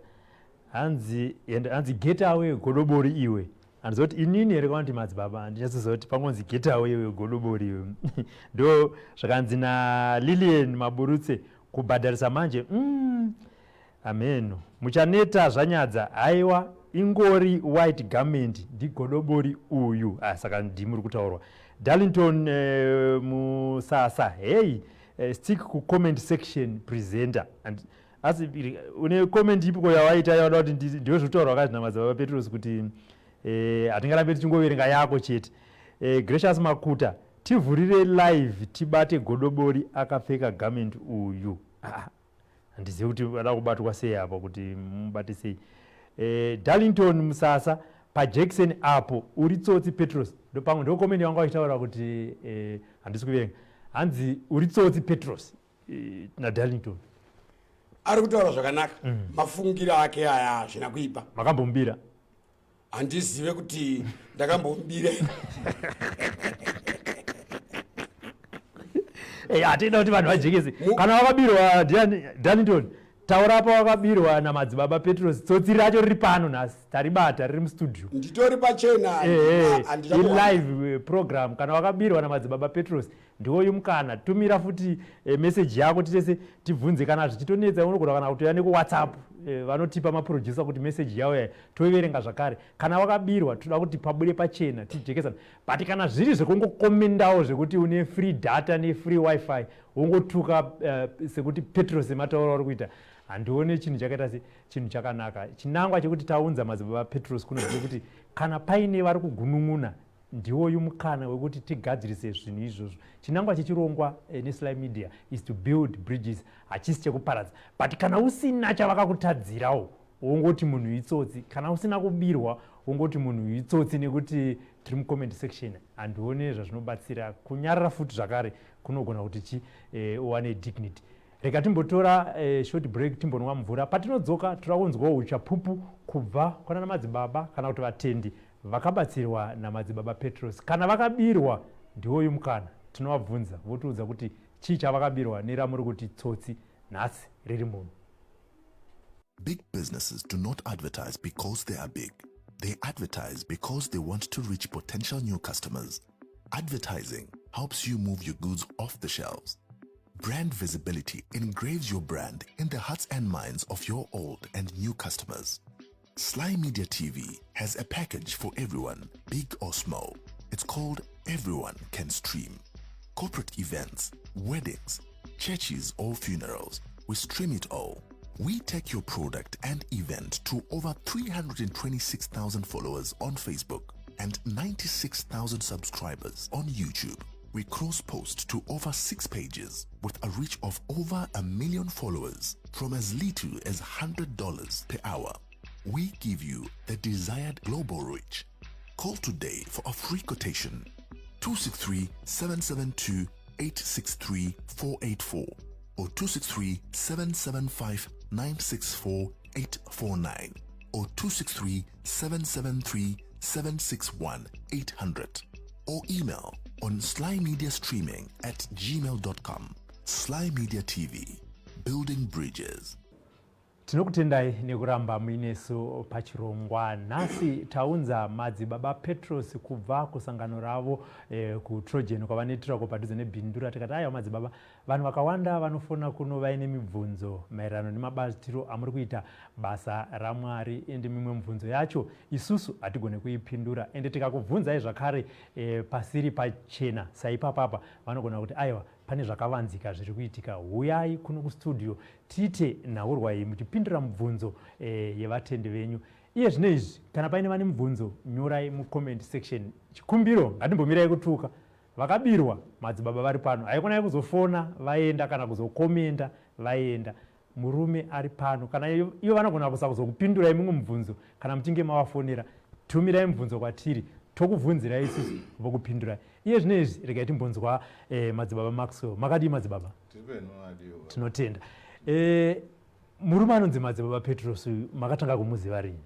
hanzi and hanzi, "Get away, godobori iwe." Handiziva kuti inini here kana kuti madzibaba, handinyatsoziva kuti pangonzi, "Get away iwe, godobori iwe." Ndo zvakanzi naLilian Maburutse, kubhadharisa manje. Ameno muchaneta zvanyadza. Haiwa, ingori white garment, ndigodobori uyu. Ah, saka ndimuri kutaurwa. Darlington Musasa, hey, stick kucomment section, presenter. And asi une comment ipiko yawaita yawada kuti ndiwe zvekutaurwa kazvina madzibaba Petros kuti hatingarambe tichingoverenga yako chete. Gracious Makuta, tivhurire live tibate godobori akapfeka garment uyu. Ah, handizivi kuti vada kubatwa sei apa, kuti mubate sei. Darlington Musasa, paJackson apo uri tsotsi, Petros. Pamwe ndo comment yanga vachitaura kuti handisi kuverenga. Hanzi uri tsotsi, Petros, naDarlington. Ari kutaura zvakanaka. Mafungiro ake aya hazvina kuipa. Makambombira? Handizive kuti ndakambombira. Hatida kuti vanhu vajekese. Kana wakabirwa, Darlington, taura pawakabirwa namadzibaba Petros. Tsotsi racho riri pano nhasi, taribata, riri mustudio. Nditori pachena. Handina kuwana. Ilive program. Kana wakabirwa namadzibaba Petros, ndiwoyu mukana. Tumira futi meseji yako titese tibvunze. Kana zvichitonetsa, unogona kana kutoya nekuWhatsApp. Vanotipa maproducer kuti meseji yavo yaya toiverenga zvakare. Kana wakabirwa, toda kuti pabude pachena, tijekesana. But kana zviri zvekungokomendawo, zvekuti une free data nefree wifi, wongotuka sekuti Petros ematauro ari kuita, handione chinhu chakaita se chinhu chakanaka. Chinangwa chekuti taunza madzibaba Petros kuno ndechekuti kana paine vari kugunun'una, ndiwoyu mukana wekuti tigadzirise zvinhu izvozvo. Chinangwa chechirongwa neSly Media is to build bridges, hachisi chekuparadza. But kana usina chavakakutadzirawo, wongoti munhu itsotsi. Kana usina kubirwa, wongoti munhu itsotsi nekuti tiri mucomment section, handione zvazvinobatsira. Kunyarara futi zvakare kunogona kuti chi uwane dignity. Rega timbotora short break, timbonwa mvura. Patinodzoka, toda kunzwawo uchapupu kubva kwana madzibaba kana kuti vatendi vakabatsirwa namadzibaba Petros. Kana vakabirwa, ndiwoyu mukana, tinovabvunza votiudza kuti chii chavakabirwa neramuri kuti tsotsi nhasi riri muno. Big businesses do not advertise because they are big. They advertise because they want to reach potential new customers. Advertising helps you move your goods off the shelves. Brand visibility engraves your brand in the hearts and minds of your old and new customers. Sly Media TV has a package for everyone, big or small. It's called Everyone Can Stream. Corporate events, weddings, churches or funerals, we stream it all. We take your product and event to over 326,000 followers on Facebook and 96,000 subscribers on YouTube. We cross post to over six pages with a reach of over 1 million followers from as little as $100 per hour. We give you the desired global reach. Call today for a free quotation. 263 772 863 484 or 263 775 964 849 or 263 773 761 800 or email on slymediastreaming@gmail.com. Sly Media TV, building bridges. Tinokutendai nekuramba muinesu pachirongwa. Nhasi taunza madzibaba Petros kubva kusangano ravo kuTrojan kwavanoitirako padhuze neBindura. Tikati, aiwa madzibaba, vanhu vakawanda vanofona kuno vaine mibvunzo maererano nemabatiro amuri kuita basa raMwari, ende mimwe mibvunzo yacho isusu hatigone kuipindura, ende tikakubvunzai zvakare pasiri pachena saipapapa, vanogona kuti aiwa. Pane zvakavanzika zviri kuitika. Huyai kuno kustudio tiite nhaurwa iyi muchipindura mubvunzo eh, yevatendi venyu. Iye zvino izvi kana paine vane mubvunzo nyorai mucomment section. Chikumbiro ngatimbomirai kutuka. Vakabirwa madzibaba vari pano. Haikonai kuzofona vaenda kana kuzokomenda vaenda. Murume ari pano kana ivo vanogona kusakuzokupindurai mumwe mubvunzo kana muchinge mavafonera. Tumirai mubvunzo kwatiri tokubvunzirai isusu vokupindurai. Iye zvino izvi regai timbonzwa eh, madzibaba Maxwell. Makadii madzibaba? Tinotenda. Eh, murume anonzi madzibaba Petros uyu makatanga kumuziva rini?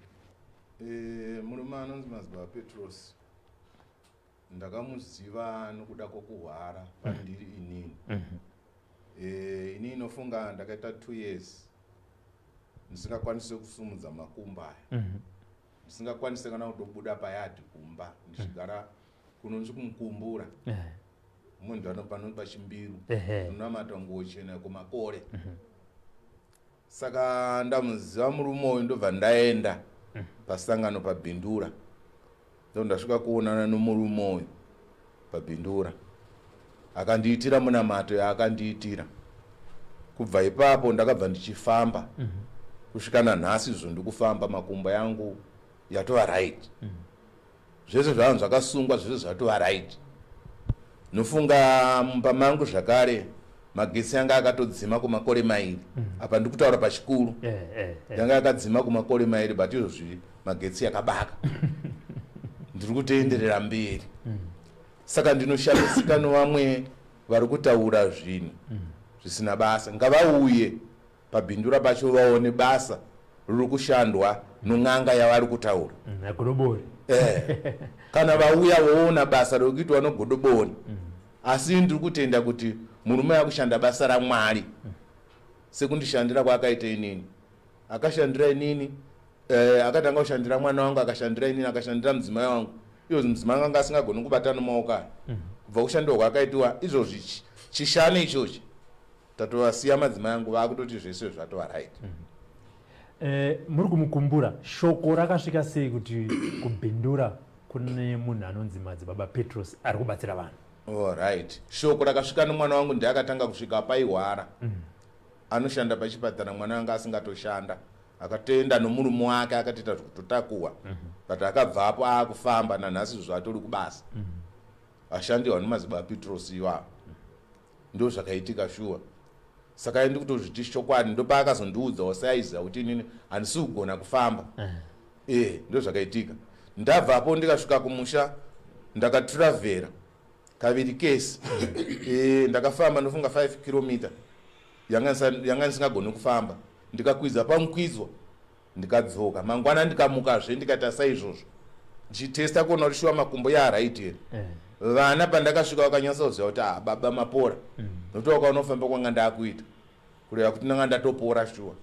Eh, murume anonzi madzibaba Petros ndakamuziva nokuda kwokuhwara pandiri inini. Eh, ini inofunga ndakaita 2 years ndisingakwanise kusumudza makumbo aya. Ndisingakwanise kana kutobuda payadhi kumba ndichigara kunonzi kumukumbura. Munhu ano pachimbiru unamata nguo chena kumakore. Saka ndamuziva murume uyu ndobva ndaenda pasangano paBindura. Ndo ndasvika kuonana nomurume uyu paBindura. Akandiitira munamato yaakandiitira. Kubva ipapo ndakabva ndichifamba. Kusvika nanhasi izvo ndikufamba makumbo yangu yatova right. Zvese zvangu zvakasungwa zvese zvatova right. Nofunga mumba mangu zvakare magetsi anga akatodzima kumakore mairi. Apa ndikutaura pachikuru. Yanga akadzima kumakore mairi but izvozvi magetsi yakabaka. Ndiri kutoenderera mberi. Saka ndinoshamisika novamwe vari kutaura zvinhu zvisina basa. Ngavauye paBindura pacho vaone basa riri kushandwa non'anga yavari kutaura. Nagodobori. Kana vauya voona basa riri kuitwa nogodobori. Asi ndiri kutenda kuti murume akushanda basa raMwari sekundishandira kwaakaita inini. Akashandira inini, akatanga kushandira mwana wangu, akashandira inini, akashandira mudzimai wangu. Izvozvi mudzimai wangu anga asingagoni kubata nomaoko aya. Kubva kushandirwa kwaakaitiwa izvozvi chishanu ichochi tatovasiya madzimai angu vaakutoti zvese zvatova right. Muri kumukumbura shoko rakasvika sei kuti kuBindura kune munhu anonzi madzibaba Petros ari kubatsira vanhu? All right. Shoko rakasvika nomwana wangu ndiye akatanga kusvika paihwara. Anoshanda pachipatara mwana wangu asingatoshanda. Akatoenda nomurume wake akatoita zvekutotakuwa. But akabvapo aakufamba nanhasi izvo atori kubasa. Ashandirwa nemadzibaba Petros iwawo. Ndo zvakaitika shuwa. Saka ndi kutozviti chokwadi ndopaakazondiudzawo seaiziva kuti inini handisi kugona kufamba. Ndo zvakaitika. Ndabvapo ndikasvika kumusha ndakatravhera kaviri kesi. Ndakafamba ndofunga 5 km yanga ndisingagoni kufamba. Ndikakwidza pamukwidzwa ndikadzoka. Mangwana ndikamukazve ndikaita saizvozvo. Ndichitesta kuona kuti shuwa makumbo yaaright here. Vana pandakasvika vakanyatsa kuziva kuti baba mapora. Nokuti wakaona kufamba kwanga ndakuita. Kureva kuti ndanga ndatopora shuwa.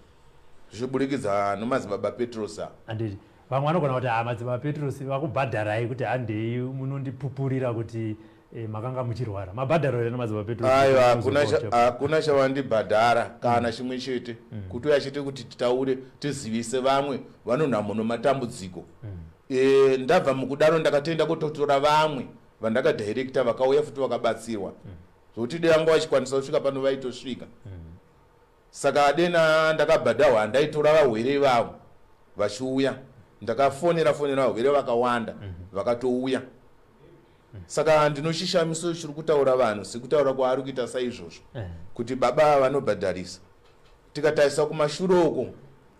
Zvichiburikidza nomadzibaba Petros ava. Handiti vamwe vanogona kuti madzibaba Petros vakubhadharai kuti handei munondipupurira kuti makanga muchirwara. Mabhadharo here namadzibaba Petros? Aiwa, hakuna chavandibhadhara kana chimwe chete. Kutoya chete kuti titaure tizivise vamwe vanonhamo nomatambudziko. Ndabva mukudaro ndakatoenda kutotora vamwe vandakadirecta vakauya futi vakabatsirwa. Zvokuti dai vanga vachikwanisa kusvika pano vaitosvika. Saka dena ndakabhadharwa handaitora vahwere ivavo vachiuya. Ndakafonera fonera vahwere vakawanda vakatouya. Saka ndinochishamiso chiri kutaura vanhu sekutaura kwaari kuita saizvozvo kuti baba vanobhadharisa. Tikatarisa kumashure uko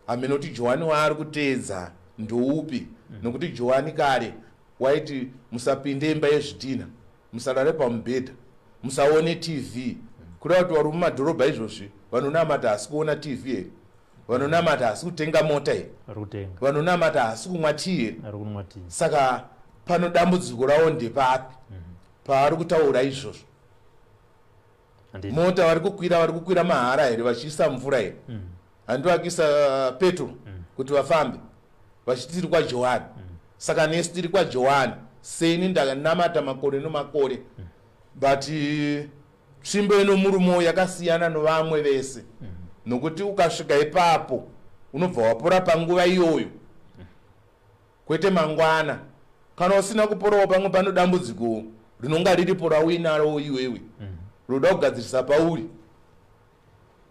hameno kuti Johani waari kuteedza ndoupi nokuti Johani kare waiti musapinde imba yezvidhina, musarare pamubhedha, musaone TV. Kureva kuti vari mumadhorobha izvozvi vanonamata hasi kuona TV here? Vanonamata hasi kutenga mota here? Vanonamata hasi kumwa tii here? Saka pano dambudziko ravo ndepapi pavari kutaura izvozvo? Mota vari kukwira, vari kukwira mahara here vachiisa mvura here? Handi vakuisa petrol kuti vafambe vachiti tiri kwaJohani. Saka nesu tiri kwaJohani. Seni ndakanamata makore nomakore. But tsvimbo ino murume yakasiyana novamwe vese. Nokuti ukasvika ipapo unobva wapora panguva iyoyo. Kwete mangwana. Kana usina kuporawo pamwe pano dambudziko rinonga riripo rauinaro iwewe. Roda kugadzirisa pauri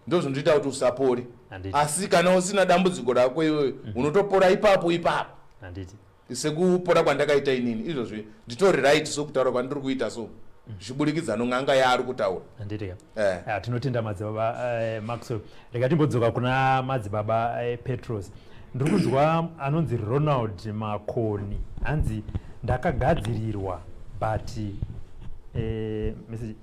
ndozvinotoita kuti usapore. Asi kana usina dambudziko rako iwewe, unotopora ipapo ipapo. Handiti. Sekupora kwandakaita inini izvozvi, nditori right, sokutaura kwandiri kuita, so zvichiburikidza non'anga yaari kutaura. Handiti ka? Eh. Ah, tinotenda Madzibaba Maxwell. Rega timbodzoka kuna Madzibaba Petros. Ndiri kunzwa anonzi Ronald Makoni, hanzi ndakagadzirirwa, but message,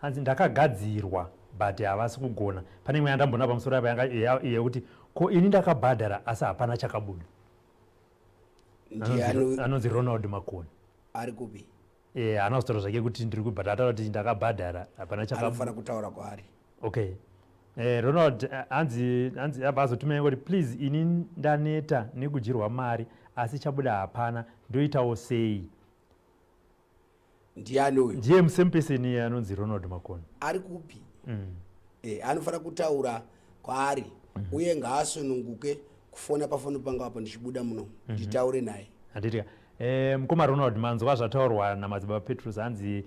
hanzi ndakagadzirwa but havasi kugona. Pane imwe yandambona pamusoro apa yekuti ko ini ndakabhadhara asi hapana chakabuda. Ndiani? Anonzi Ronald Makoni. Ari kupi? Haana kuzitaura zvake kuti ndiri kubhadhara, ataura kuti ndakabhadhara, hapana chakabuda. Anofanira kutaura kwaari. Okay, Ronald, hanzi abva azotumira kuti, "Please, ini ndaneta nekudyirwa mari asi chabuda hapana, ndoitawo sei?" Ndiani uyu? Ndiye same person iye anonzi Ronald Makoni. Ari kupi? Anofanira kutaura kwaari uye ngaasununguke kufona pafoni pangu apo ndichibuda muno, nditaure naye. Handiti? Mukoma Ronald, manzwa zvataurwa naMadzibaba Petrus. Hanzi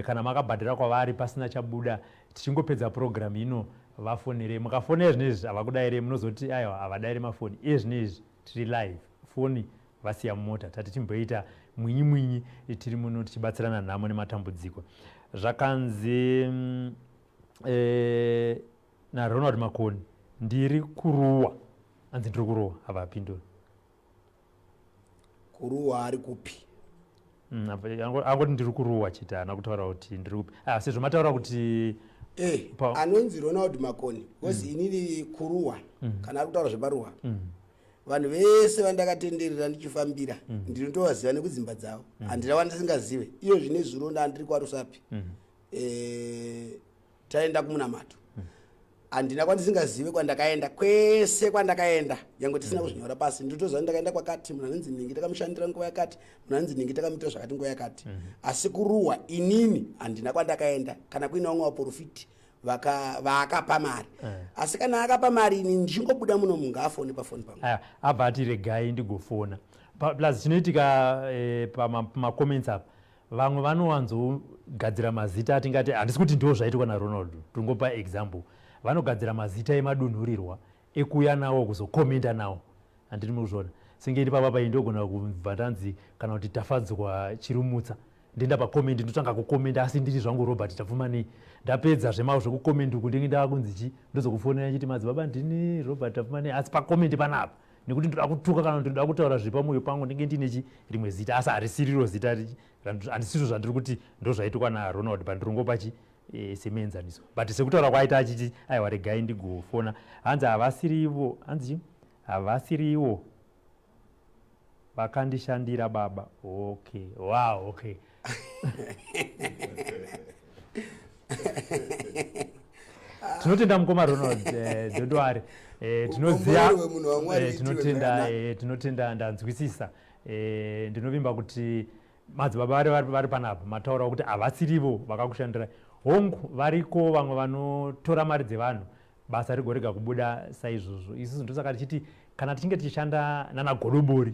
kana makabhadhara kwavari pasina chabuda, tichingopedza purogiramu ino vafonere. Mukafonera zvinezvi havakudaire, munozoti aiwa, havadairi mafoni iye zvinezvi tiri live, foni vasiya mumota. Tati timboita mwinyi mwinyi tiri muno tichibatsirana nhamo nematambudziko. Zvakanzi naRonald Makoni, ndiri kuruwa. Hanzi ndiri kuruwa, havapinduri. Kuruwa ari kupi? Angoti ndiri kuruwa chete, haana kutaura kuti ndiri kupi. Ah, sezvo mataura kuti Anonzi Ronald Makoni, because inini kuruwa, kana ari kutaura zveparuwa, vanhu vese vandakatenderera ndichifambira ndinotovaziva nekudzimba dzavo. Handina wandisingazive. Iyo zvine zuro ndandiri kwaRusapi, taenda kumunamato, handina kwandisingazive kwandakaenda. Kwese kwandakaenda, nyange tisina kuzvinyora pasi, ndinotoziva ndakaenda kwakati, munhu anonzi ningi takamushandira nguva yakati, munhu anonzi ningi takamuitira zvakati nguva yakati. Asi kuruwa inini handina kwandakaenda. Kana kuine vamwe vaprofiti vaakapa mari, asi kana akapa mari, ini ndichingobuda muno, mungaafone pafoni pangu. Aya, abva ati regai ndigofona. Plus chinoitika pamacomments apa, vamwe vanowanzogadzira mazita atingati, handisi kuti ndo zvaitwa naRonald, tingopa example, vanogadzira mazita emadunhurirwa ekuuya nawo kuzokomenda nawo. Handiri mukuzviona senge iri papa pai ndogona kubva ndanzi kana kuti Tafadzwa Chirumutsa, ndenda pacomment, ndotanga kukomenda, asi ndiri zvangu Robert Tapfumanei. Ndapedza zvemao zvekukomenda uku, ndenge ndaakunzi chi ndozokufonera nchiti, "Madzibaba, ndini Robert Tapfumanei," asi pacomment panapa, nekuti ndoda kutuka kana kuti ndoda kutaura zviri pamwoyo pangu, ndenge ndine chi rimwe zita, asi harisiriro zita, handisizvo zvandiri kuti ndo zvaitwa naRonald, but ndirongopa chi semuenzaniso. But sekutaura kwaita achiti aiwa, regai ndigofona, hanzi havasirivo, hanzi chi havasiriwo vakandishandira baba. Okay, wow, okay. Tinotenda mukoma Ronald, don't worry. Tinoziva Ukomborerwe munhu waMwari, uitirwe tinotenda zvakanaka. Tinotenda, ndanzwisisa. Ndinovimba kuti madzibaba vari panapa mataura kuti havasirivo vakakushandirai. Hongu, variko vamwe vanotora mari dzevanhu, basa rigorega kubuda saizvozvo. Isusu ndosaka tichiti kana tichinge tichishanda nanagodobori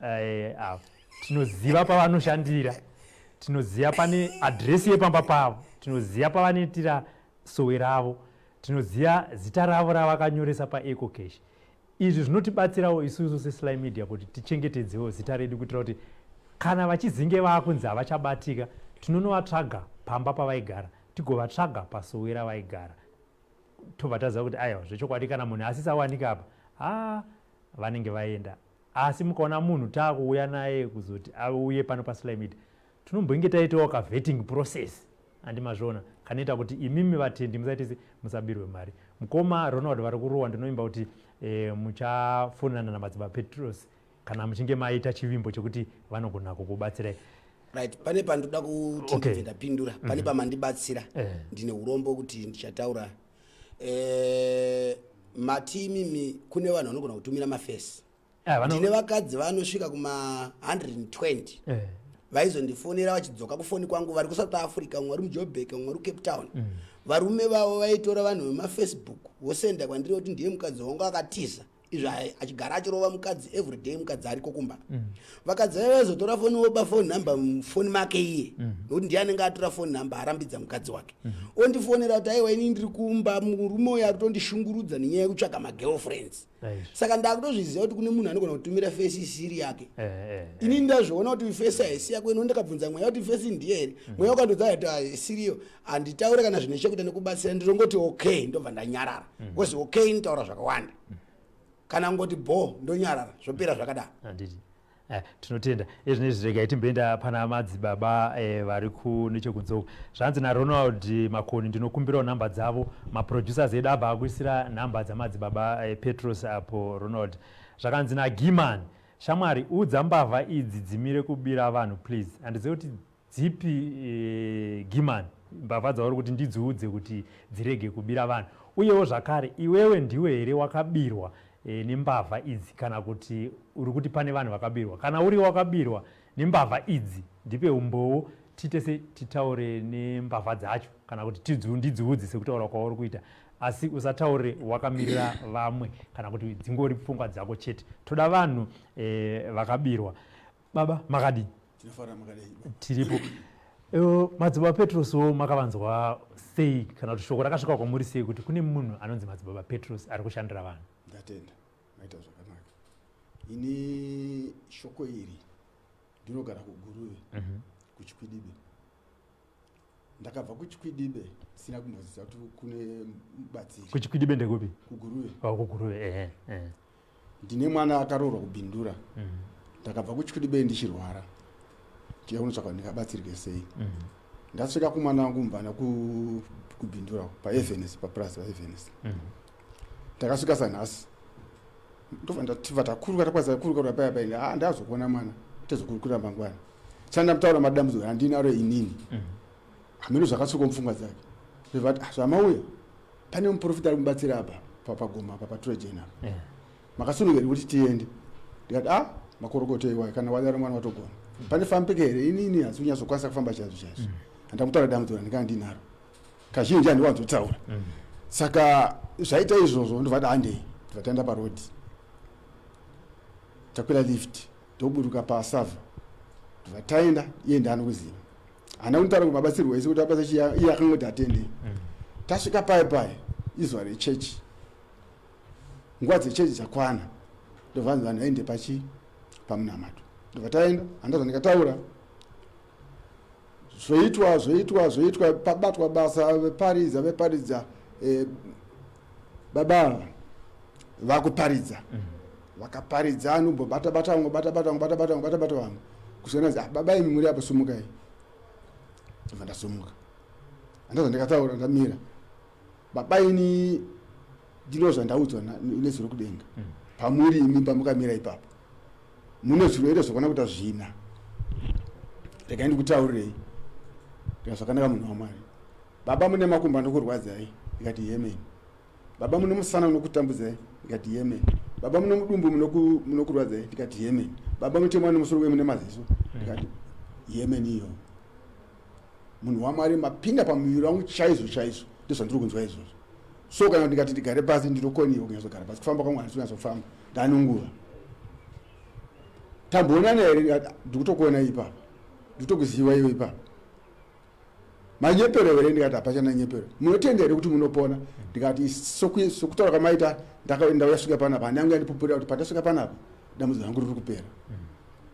ava, tinoziva pavanoshandira, tinoziva pane adhiresi yepamba pavo, tinoziva pavanoitira sowe ravo, tinoziva zita ravo ravakanyoresa paEcoCash. Izvi zvinotibatsirawo isusu seSly Media kuti tichengetedzewo zita redu, kuitira kuti kana vachizinge vaakunzi havachabatika, tinonovatsvaga pamba pavaigara, tigovatsvaga pasowe ravaigara, tobva taziva kuti aiwa, zvechokwadi kana munhu asisawanika apa, ha, vanenge vaenda. Asi mukaona munhu taakuuya naye kuzoti auye pano paSly Media, tinombonge taitawo kavetting process, handimazviona, kanoita kuti imimi vatendi musaite se musabirwe mari. Mukoma Ronald vari kurohwa, ndinovimba kuti muchafonana naMadzibaba Petros kana muchinge maita chivimbo chekuti vanogona kukubatsirai. Right, pane pandoda kuti ndibve ndapindura pane pamandibatsira. Ndine urombo kuti ndichataura mati imimi kune vanhu vanogona kutumira mafesi. Ndine vakadzi vanosvika kuma 120 vaizondifonera vachidzoka kufoni kwangu, vari kuSouth Africa, vamwe vari muJobek, vamwe vari kuCape Town. Varume vavo vaitora vanhu vemaFacebook vosenda kwandiri kuti ndiye mukadzi wangu akatiza. Izvo achigara achirova mukadzi everyday, mukadzi ariko kumba. Vakadzi vaiva vaizotora foni, voba phone number mufoni make iye, nokuti ndiye anenge atora phone number arambidza mukadzi wake. Ondifonera kuti, "Aiwa, ini ndiri kumba, murume uyo ari kutondishungurudza nenyaya yekutsvaga magirlfriends." Saka ndakutozviziva kuti kune munhu anogona kutumira face isiri yake. Ini ndazviona kuti face haisi yako. Ino ndakabvunza mweya kuti face ndiye here. Mweya ukandodza kuti haisiriyo. Handitaure kana zvine chekuita nekubatsira, ndinongoti okay, ndobva ndanyarara, because okay nitaura zvakawanda. Kana ngoti bo, ndonyarara, zvopera zvakadaro. Handiti. Tinotenda. Ezvinezvi regai timboenda pana madzibaba vari kunechekunze uku. Zvanzi naRonald Makoni, "Ndinokumbirawo nhamba dzavo." Maproducers edu abva akuisira nhamba dzamadzibaba Petros apo, Ronald. Zvakanzi naGiman, "Shamwari, udza mbavha idzi dzimire kubira vanhu please." Handizivi kuti dzipi, Giman, mbavha dzauri kuti ndidziudze kuti dzirege kubira vanhu. Uyewo zvakare, iwewe ndiwe here wakabirwa nembavha idzi, kana kuti uri kuti pane vanhu vakabirwa? Kana uri wakabirwa nembavha idzi, ndipe umbowo, tiite se titaure nembavha dzacho, kana kuti ndidziudze sekutaura kwauri kuita. Asi usataure wakamirira vamwe, kana kuti dzingori pfungwa dzako chete. Toda vanhu vakabirwa. Baba, makadii? Tinofara, makadai? Tiripo. Madzibaba Petroswo makavanzwa sei, kana kuti shoko rakasvika kwamuri sei kuti kune munhu anonzi madzibaba Petros ari kushandira vanhu? Ndatenda, maita zvakanaka. Ini shoko iri, ndinogara kuGuruve, kuChikwidibe. Ndakabva kuChikwidibe sina kumboziva kuti kune mubatsiri. KuChikwidibe ndekupi? KuGuruve. Oh, kuGuruve, ehe. Ndine mwana akaroorwa kuBindura. Ndakabva kuChikwidibe ndichirwara, ndiya kunotsvaka ndingabatsirike sei. Ndasvika kumwana wangu mvana kuBindura, paEvenes, papurazi paEvenes. Ndakasvika sanhasi, ndobva ndativa takuruka, takwanisa kuruka paya paya. Ah, ndazokuona mwana, tozokurukura mangwana. Chandamutaura madambudziko handinaro inini. Hameno zvakasvika mupfungwa dzake, ndobva ati, "Ah, zvamauya pane muprofita ari kumubatsira apa pagoma apa paTrojan apa. Makasununga here kuti tiende?" Ndikati, "A, makorokoto iwai, kana wadaro mwana watogona. Pane fambike here? Inini hasi kunyatsokwanisa kufamba chaizvo chaizvo." Handakutaura dambudziko randingaa ndinaro, kazhinji handiwanzotaura. Saka zvaita izvozvo, ndobva ti handei. Ndobva taenda parodhi, takwira lift, ndoburuka pasavha, ndobva taenda. Iye ndaanokuziva, hana kunditaura kuti mabatsirwo ese kuti abasa chiya. Iye akangoti atendei. Tasvika pai pai, izuva rechechi, nguva dzechechi dzakwana, ndobva vanzi vanhu vaende pachi pamunamato. Ndobva taenda. Handazva ndikataura zvoitwa, zvoitwa, zvoitwa, pabatwa basa, veparidza, veparidza, baba ava vakuparidza. Vakaparidza, anombobata bata vamwe, bata bata vamwe, bata bata vamwe, bata bata vamwe, kusvika nanzi, "Ah, baba imi muri apo, sumukai." Ndobva ndasumuka. Handazva ndikataura ndamira, "Baba, ini ndino zvandaudzwa nezwi rokudenga pamuri imi pamukamira ipapo, mune zvirwere zvakwana kuita zvina. Regai ndikutaurirei." Ndika, "Zvakanaka, munhu waMwari. Baba, mune makumbo anokurwadzai?" Ndikati, "Yemeni." "Baba, mune musana unokutambudzai?" Ndikati, "Yemeni." "Baba, mune mudumbu munokurwadzai?" Ndikati, "Yemeni." "Baba, mutemwa nemusoro wemune maziso?" Ndikati, "Yemeni." Iyo, munhu waMwari, mapinda pamuviri wangu chaizvo chaizvo, ndozvandiri kunzwa izvozvo. So kana ndikati ndigare pasi, ndinokoniwa kunyatsogara pasi. Kufamba kwangu handisi kunyatsofamba, ndanonguva. Tamboonana here? Ndikati, "Ndikutokuona ipapa, ndikutokuziva iwe ipapa. Manyepero here?" Ndikati, "Hapachana nyepero. Munotenda here kuti munopona?" Ndikati, "Sokutaura kwamaita, ndauya panapa, hana yangu yandipupurira kuti pandasvika panapa dambudziko rangu riri kupera."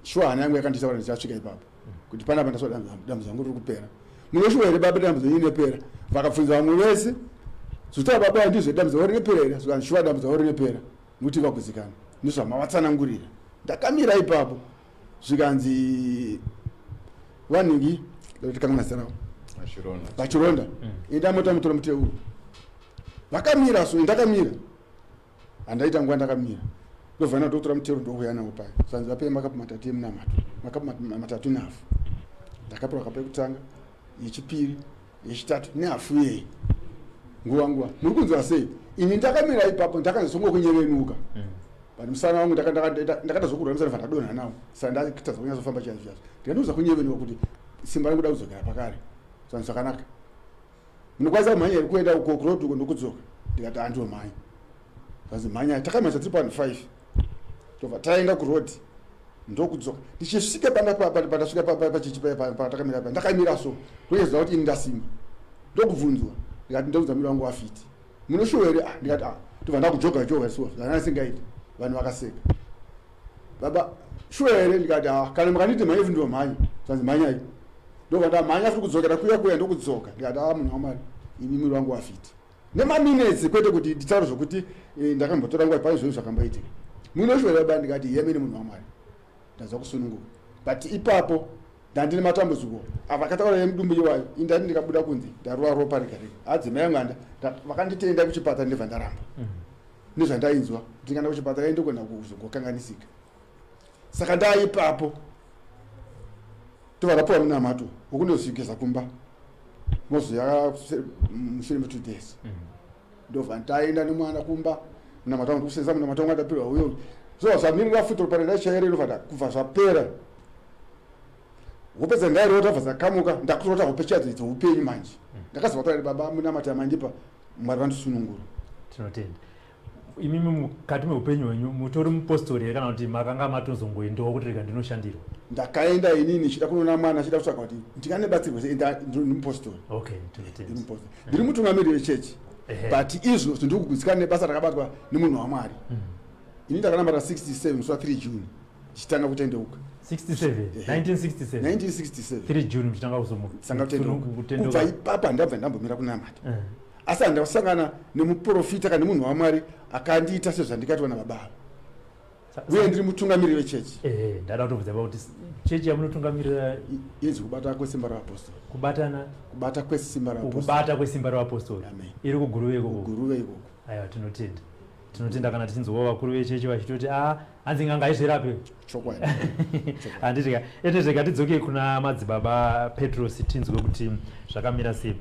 Shuwa, hana yangu yakandisa kuti ndichasvika ipapo, kuti panapa ndasvika, dambudziko rangu riri kupera. "Munoshuwa here baba, dambudziko iri rinopera?" Vakabvunza vamwe vese, zvitaura, "Baba, ndizvo, dambudziko rinopera here?" Zvikanzi, "Shuwa, dambudziko rinopera, nokuti vagutsikana nezvamavatsanangurira." Ndakamira ipapo, zvikanzi, "Vanhingi, tikanganwa zita ravo." Vachironda. Vachironda, enda mota mutora muteuro. Vakamira, so ndakamira, handaita nguva ndakamira, ndobva ndotora mutero, ndokuya nawo paya. Zvanzi, "Vapei makapu 3 emunamato, makapu 3.5." Ndakapiwa kapu yekutanga, yechipiri, yechitatu nehafu yei. Nguva nguva, "Muri kunzwa sei?" Ini ndakamira ipapo, ndakanzongokunyevenuka, but musana wangu ndakada zvokurwa musana, vandadonha nawo, saka ndakatadza kunyatsofamba chaizvo chaizvo. Ndikatoza kunyevenuka kuti simba rangu da kudzokera pakare. Zvanzi, "Zvakanaka, munokwanisa kumhanya here kuenda uko kuroad uko ndokudzoka?" Ndikati, "Handiomhanya." Zvanzi mhanyai. Takamhanya tiri pavanhu 5. Tobva taenda kuroad ndokudzoka. Ndichisvika pandasvika pachechi paya patakamira paya ndakamira so. Ndokuziva kuti ini ndasimba. Ndokubvunzwa ndikati ndoudza miri wangu wafiti. Munoshuwa here? Ah, ndikati ah. Tobva ndakujoga joga so zvandasingaiti. Vanhu vakaseka. Baba shuwa here? Ndikati ah, kana mukanditi mhanye futi ndomhanya. Zvanzi mhanyai. Ndobva ndamhanya futi kudzokera kuya kuya ndokudzoka. Ndikati ah munhu waMwari ini miri wangu wafiti. Nemaminetsi kwete kuti nditaure zvokuti eh, ndakambotora nguva pane zvinhu zvakamboitika. Munoshuwa here baba? Ndikati yemene munhu waMwari. Ndanzwa kusununguka. But ipapo ndandine matambudziko avakataura yemudumbu iwayo indati ndikabuda kunze ndarova ropa rega rega adzimai angu anda vakanditenda kuchipatara ndibva ndaramba nezvandainzwa ndikaenda kuchipatara indogona kuzogokanganisika saka ndaipapo tobva tapuwa munamato wokundozvigeza kumba mozoya mushure me 2 days ndobva ndaenda nemwana kumba munamato wangu ndikusenza munamato wangu andapirwa uyo zobva zvamirira futi ropa rendachaire ndobva kubva zvapera hope dzandairota bva dzakamuka ndakurota hope chadzo dzeupenyu manje ndakaziva kuti baba munamato yamandipa Mwari vandisunungura. Tinotenda. Imimi mukati meupenyu hwenyu mutori mupostori here kana kuti makanga matozongoendawo kuti rega ndinoshandirwa? Ndakaenda inini ndichida kunoona mwana achida kutsvaga kuti ndinganebatsirwe sei ndiri mupostori. Okay, tinotenda. Ndiri mupostori. Ndiri mutungamiri wechechi. But izvo ndiri kugutsikana nebasa rakabatwa nemunhu waMwari. Ini ndakanamata 67 musi wa 3 June ndichitanga kutendeuka. 67 1967 1967 3 June muchitanga kuzomuka. Tanga kutendeuka. Kubva ipapo handabva ndambomira kunamata. Asi handasangana nemuprofita kana nemunhu waMwari akandiita sezvandikaitwa nababa ava. Uye ndiri mutungamiriri wechechi. Ndada kutobvunza kuti chechi yamunotungamirira inzi kubata kwesimba ravapostori. Kubatana? Kubata kwesimba ravapostori. Kubata kwesimba ravapostori. Amen. Iri kuGuruve ikoko. Kuguruve ikoko. Aiwa tinotenda. Tinotenda kana tichinzwawo vakuru vechechi vachitoti a hanzi n'anga haizvirape. Chokwadi. Handiti ka ete zvega tidzoke kuna madzibaba Petros tinzwe kuti zvakamira sei.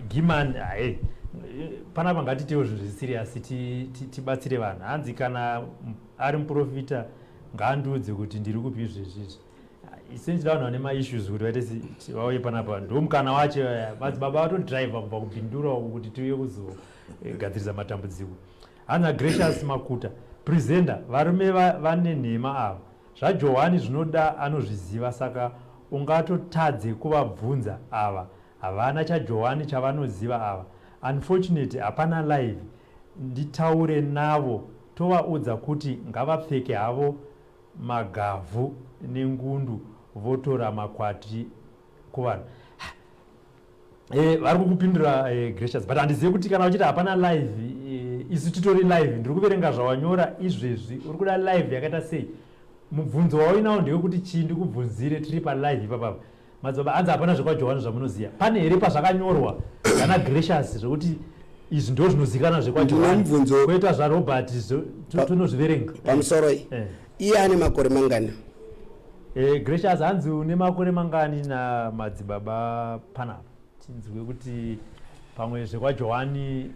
Giman hai panapa ngatitewo zvinhu zviserious tibatsire vanhu. Hanzi kana ari muprofita ngaandiudze kuti ndiri kupi izvezvi izvi. Essentially vanhu vane maissues kuti vaite vauye panapa ndomukana wacho madzibaba vatodriver kubva kuBindura uku kuti tiuye kuzogadzirisa matambudziko. Hanzi Gracious Makuta presenter varume vane nhema ava zvaJohani zvinoda anozviziva saka ungatotadze kuvabvunza ava havana chaJohani chavanoziva ava unfortunately hapana live nditaure navo tovaudza kuti ngavapfeke havo magavhu nengundu votora makwati kuvanhu. Vari kukupindura Gracious but handizive kuti kana uchiti hapana live isu titori live ndiri kuverenga zvawanyora izvezvi uri kuda live yakaita sei mubvunzo wauinawo ndewekuti chii ndikubvunzire tiri palive ipapapa madzibaba hanzi hapana zvekwaJohani zvamunoziva pane here pazvakanyorwa zvana Gracious zvekuti izvi ndo zvinozikanwa zvekwaJohani koita zvaRobert tonozviverenga pamusoro iye ane makore mangani? Gracious hanzi une makore mangani namadzibaba panapa tinzwe kuti pamwe zvekwaJohani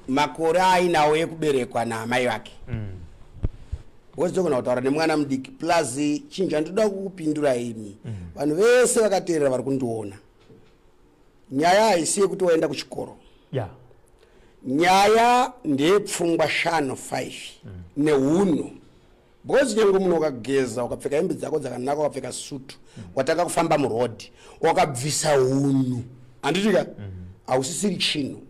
makore ainawo ekuberekwa naamai vake wozogona kutaura nemwana mudiki plus chinhu chandinoda kukupindura imi vanhu vese vakateerera vari kundiona nyaya haisi yekuti waenda kuchikoro nyaya ndeyepfungwa 5 5 neunhu because nyange munhu ukageza ukapfeka hembe dzako dzakanaka ukapfeka sutu watanga kufamba murodhi wakabvisa hunhu handitika hausisiri chinhu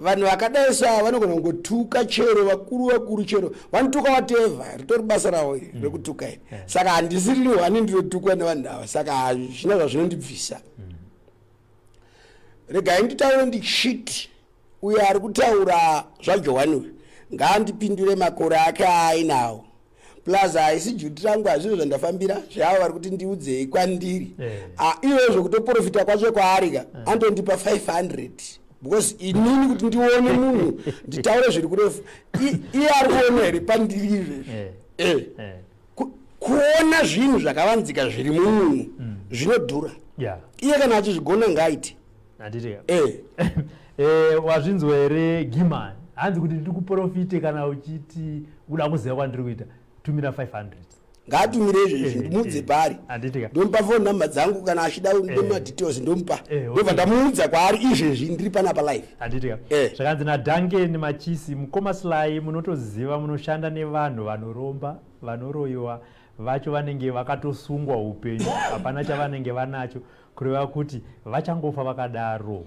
vanhu vakadai so vanogona kungotuka chero vakuru vakuru chero vanotuka whatever ritori basa ravo iri rekutuka iri saka handisiri hwani ndinotukwa nevanhu ava saka hazvina zvazvinondibvisa regai nditaure ndichiti uyo ari kutaura zvaJohani uyu ngaandipindure makore ake aainawo plus haisi duty rangu hazvizvo zvandafambira zveavo vari kuti ndiudzei kwandiri ivo zvekutoprofita kwacho kwaari ka antondipa 500 because inini kuti ndione munhu nditaure zviri kurefu iye ari kuona here pandiri izvezvi kuona zvinhu zvakavanzika zviri mumunhu zvinodhura iye kana achizvigona ngaaite Wazvinzwa here Giman hanzi kuti ndikuprofite kana uchiti uda kuziva kwandiri kuita tumira 500. Ngaatumire izvezvi, ndimuudze paari. Handitika. Ndomupa phone number dzangu kana achida nemadetails, ndomupa. Ndobva ndamuudza kwaari izvezvi, ndiri panapa live. Handitika. Zvakanzi naDuncan Machisi: "Mukoma Sly, munotoziva munoshanda nevanhu vanoromba, vanoroyiwa vacho vanenge vakatosungwa upenyu, hapana chavanenge vanacho, kureva kuti vachangofa vakadaro.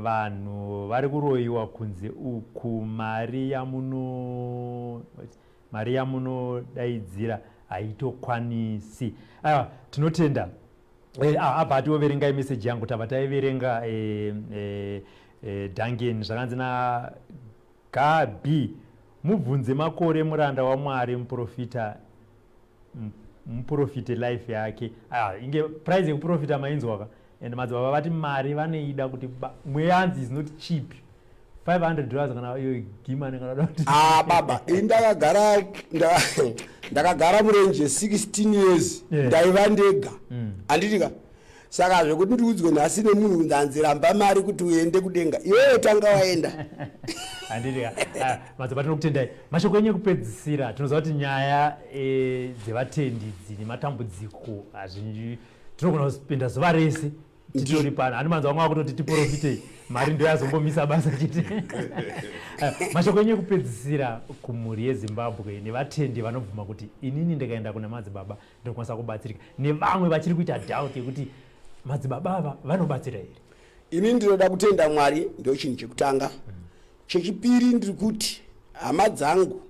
Vanhu vari kuroyiwa kunze uku, mari yamunodaidzira haitokwanisi." Aiwa, tinotenda. Abva atiwo, "Verengai meseji yangu." Tabva taiverenga. Duncan, zvakanzi naGabi: "Mubvunze makore muranda waMwari, muprofita, muprofite life yake." Inge price yekuprofita mainzwaka, and madzibaba vati mari vanoida kuti mweyanzi is not cheap, $500 kana iyo gimani kana kuti. Ah baba, ini ndakagara murenje 16 years. Ndaiva ndega, handitika? Saka zvekuti ndiudzwe nhasi nemunhu kunzi hanzi ramba mari kuti uende kudenga, iwewe tanga waenda. Handiti? Madzibaba, tinokutendai. Mashoko enyu ekupedzisira. Tinoziva kuti nyaya dzevatendi idzi nematambudziko hazvinji, tinogona kupinda zuva rese titori pano. Handi manzwa vamwe vakutoti tiprofitei, mari ndo yazombomisa basa chete. Mashoko enyu ekupedzisira kumhuri yeZimbabwe nevatendi vanobvuma kuti inini ndikaenda kuna madzibaba ndinokwanisa kubatsirika, nevamwe vachiri kuita doubt yekuti madzibaba ava vanobatsira here? Ini ndinoda kutenda Mwari, ndo chinhu chekutanga. Chechipiri, ndiri kuti hama dzangu,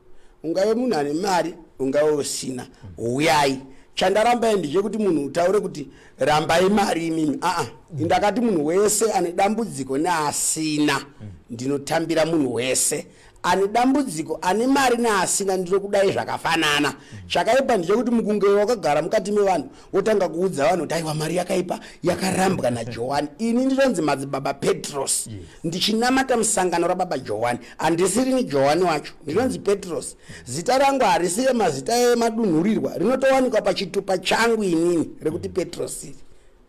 ungave munhu ane mari, ungave usina, uyai. Chandarambai ndechekuti munhu utaure kuti rambai mari imimi. Aa, ndakati munhu wese ane dambudziko neasina, ndinotambira munhu wese ane dambudziko, ane mari neasina, ndinokudai zvakafanana. Chakaipa ndechekuti mukunge wakagara mukati mevanhu, wotanga kuudza vanhu kuti aiwa, mari yakaipa, yakarambwa naJohani. Ini ndinonzi Madzibaba Petros, ndichinamata musangano rababa Johani. Handisirini Johani wacho, ndinonzi Petros. Zita rangu harisi remazita emadunhurirwa, rinotowanikwa pachitupa changu inini rekuti Petros.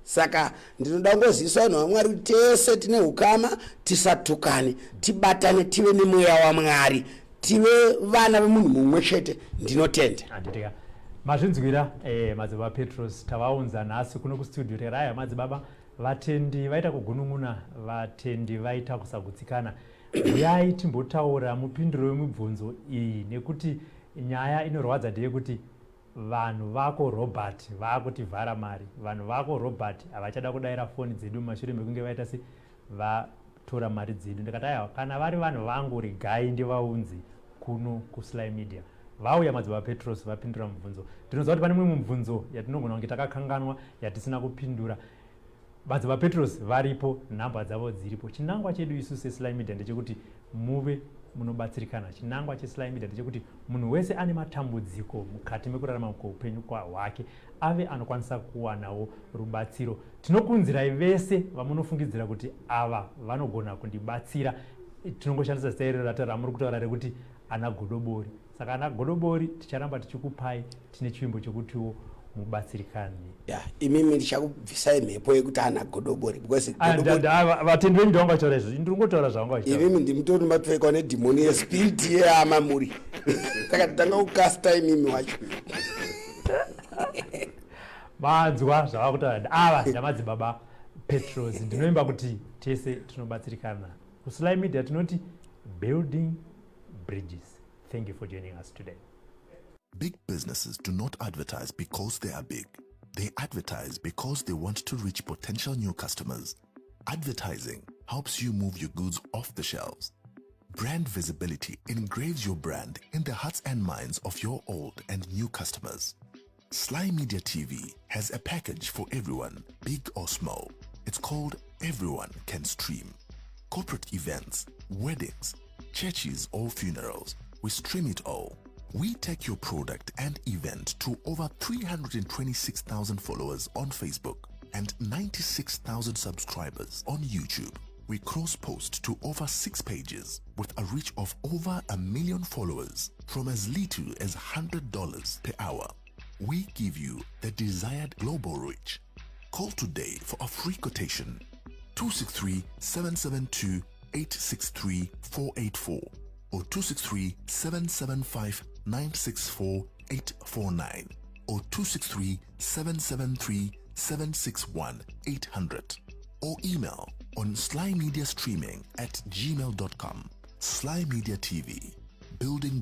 Saka ndinoda kungozivisa vanhu vaMwari kuti tese tine ukama, tisatukane, tibatane, tive nemweya waMwari, tive vana vemunhu mumwe chete. Ndinotenda. Handitika, mazvinzwira. Madzibaba Petros tavaunza nhasi kuno kustudio. Tikati madzibaba, vatendi vaita kugunun'una, vatendi vaita kusagutsikana, uyai timbotaura mupinduro wemibvunzo iyi, nekuti nyaya inorwadza ndeyekuti vanhu vako Robert vaakutivhara mari, vanhu vako Robert havachada kudayira foni dzedu mumashure mekunge vaita se vatora mari dzedu. Ndikati aiwa, kana vari vanhu vangu, regai ndivaunze kuno kuSly Media. Vauya madzibaba Petros, vapindura mubvunzo. Ndinoziva kuti pane mumwe mubvunzo yatinogona kunge takakanganwa, yatisina kupindura. Madzibaba Petros varipo, nhamba dzavo dziripo. Chinangwa chedu isu seSly Media ndechekuti muve munobatsirikana. Chinangwa cheSly Media ndechekuti munhu wese ane matambudziko mukati mekurarama kweupenyu hwake ave anokwanisa kuwanawo rubatsiro. Tinokunzirai vese vamunofungidzira kuti ava vanogona kundibatsira. Tinongoshandisa zita irero ramuri kutaura rekuti ana godobori. Saka ana godobori, ticharamba tichikupai, tine chivimbo chekutiwo mubatsirikane. Ya, imimi ndichakubvisai mhepo yekuti ana godobori because Ah, vatendi venyu ndovanga vachitaura izvozvo, ndiri kungotaura zvavanga vachitaura. Imimi ndimutori matopfekwa nedhimoni yespiriti yeama muri, saka titanga kukasta imimi wacho. Manzwa zvava kutaura ava ndamadzibaba Petros. Ndinoimba kuti tese tinobatsirikana. KuSly Media tinoti building bridges. Thank you for joining us today. Big businesses do not advertise because they are big. They advertise because they want to reach potential new customers. Advertising helps you move your goods off the shelves. Brand visibility engraves your brand in the hearts and minds of your old and new customers. Sly Media TV has a package for everyone, big or small. It's called Everyone Can Stream. Corporate events, weddings, churches or funerals, we stream it all. We take your product and event to over 326,000 followers on Facebook and 96,000 subscribers on YouTube. We cross post to over six pages with a reach of over 1 million followers from as little as $100 per hour. We give you the desired global reach. Call today for a free quotation. 263 772 863 484 or 263 775 964 849. or 263 773 761 800 or email on slymediastreaming@gmail.com. Sly Media TV, building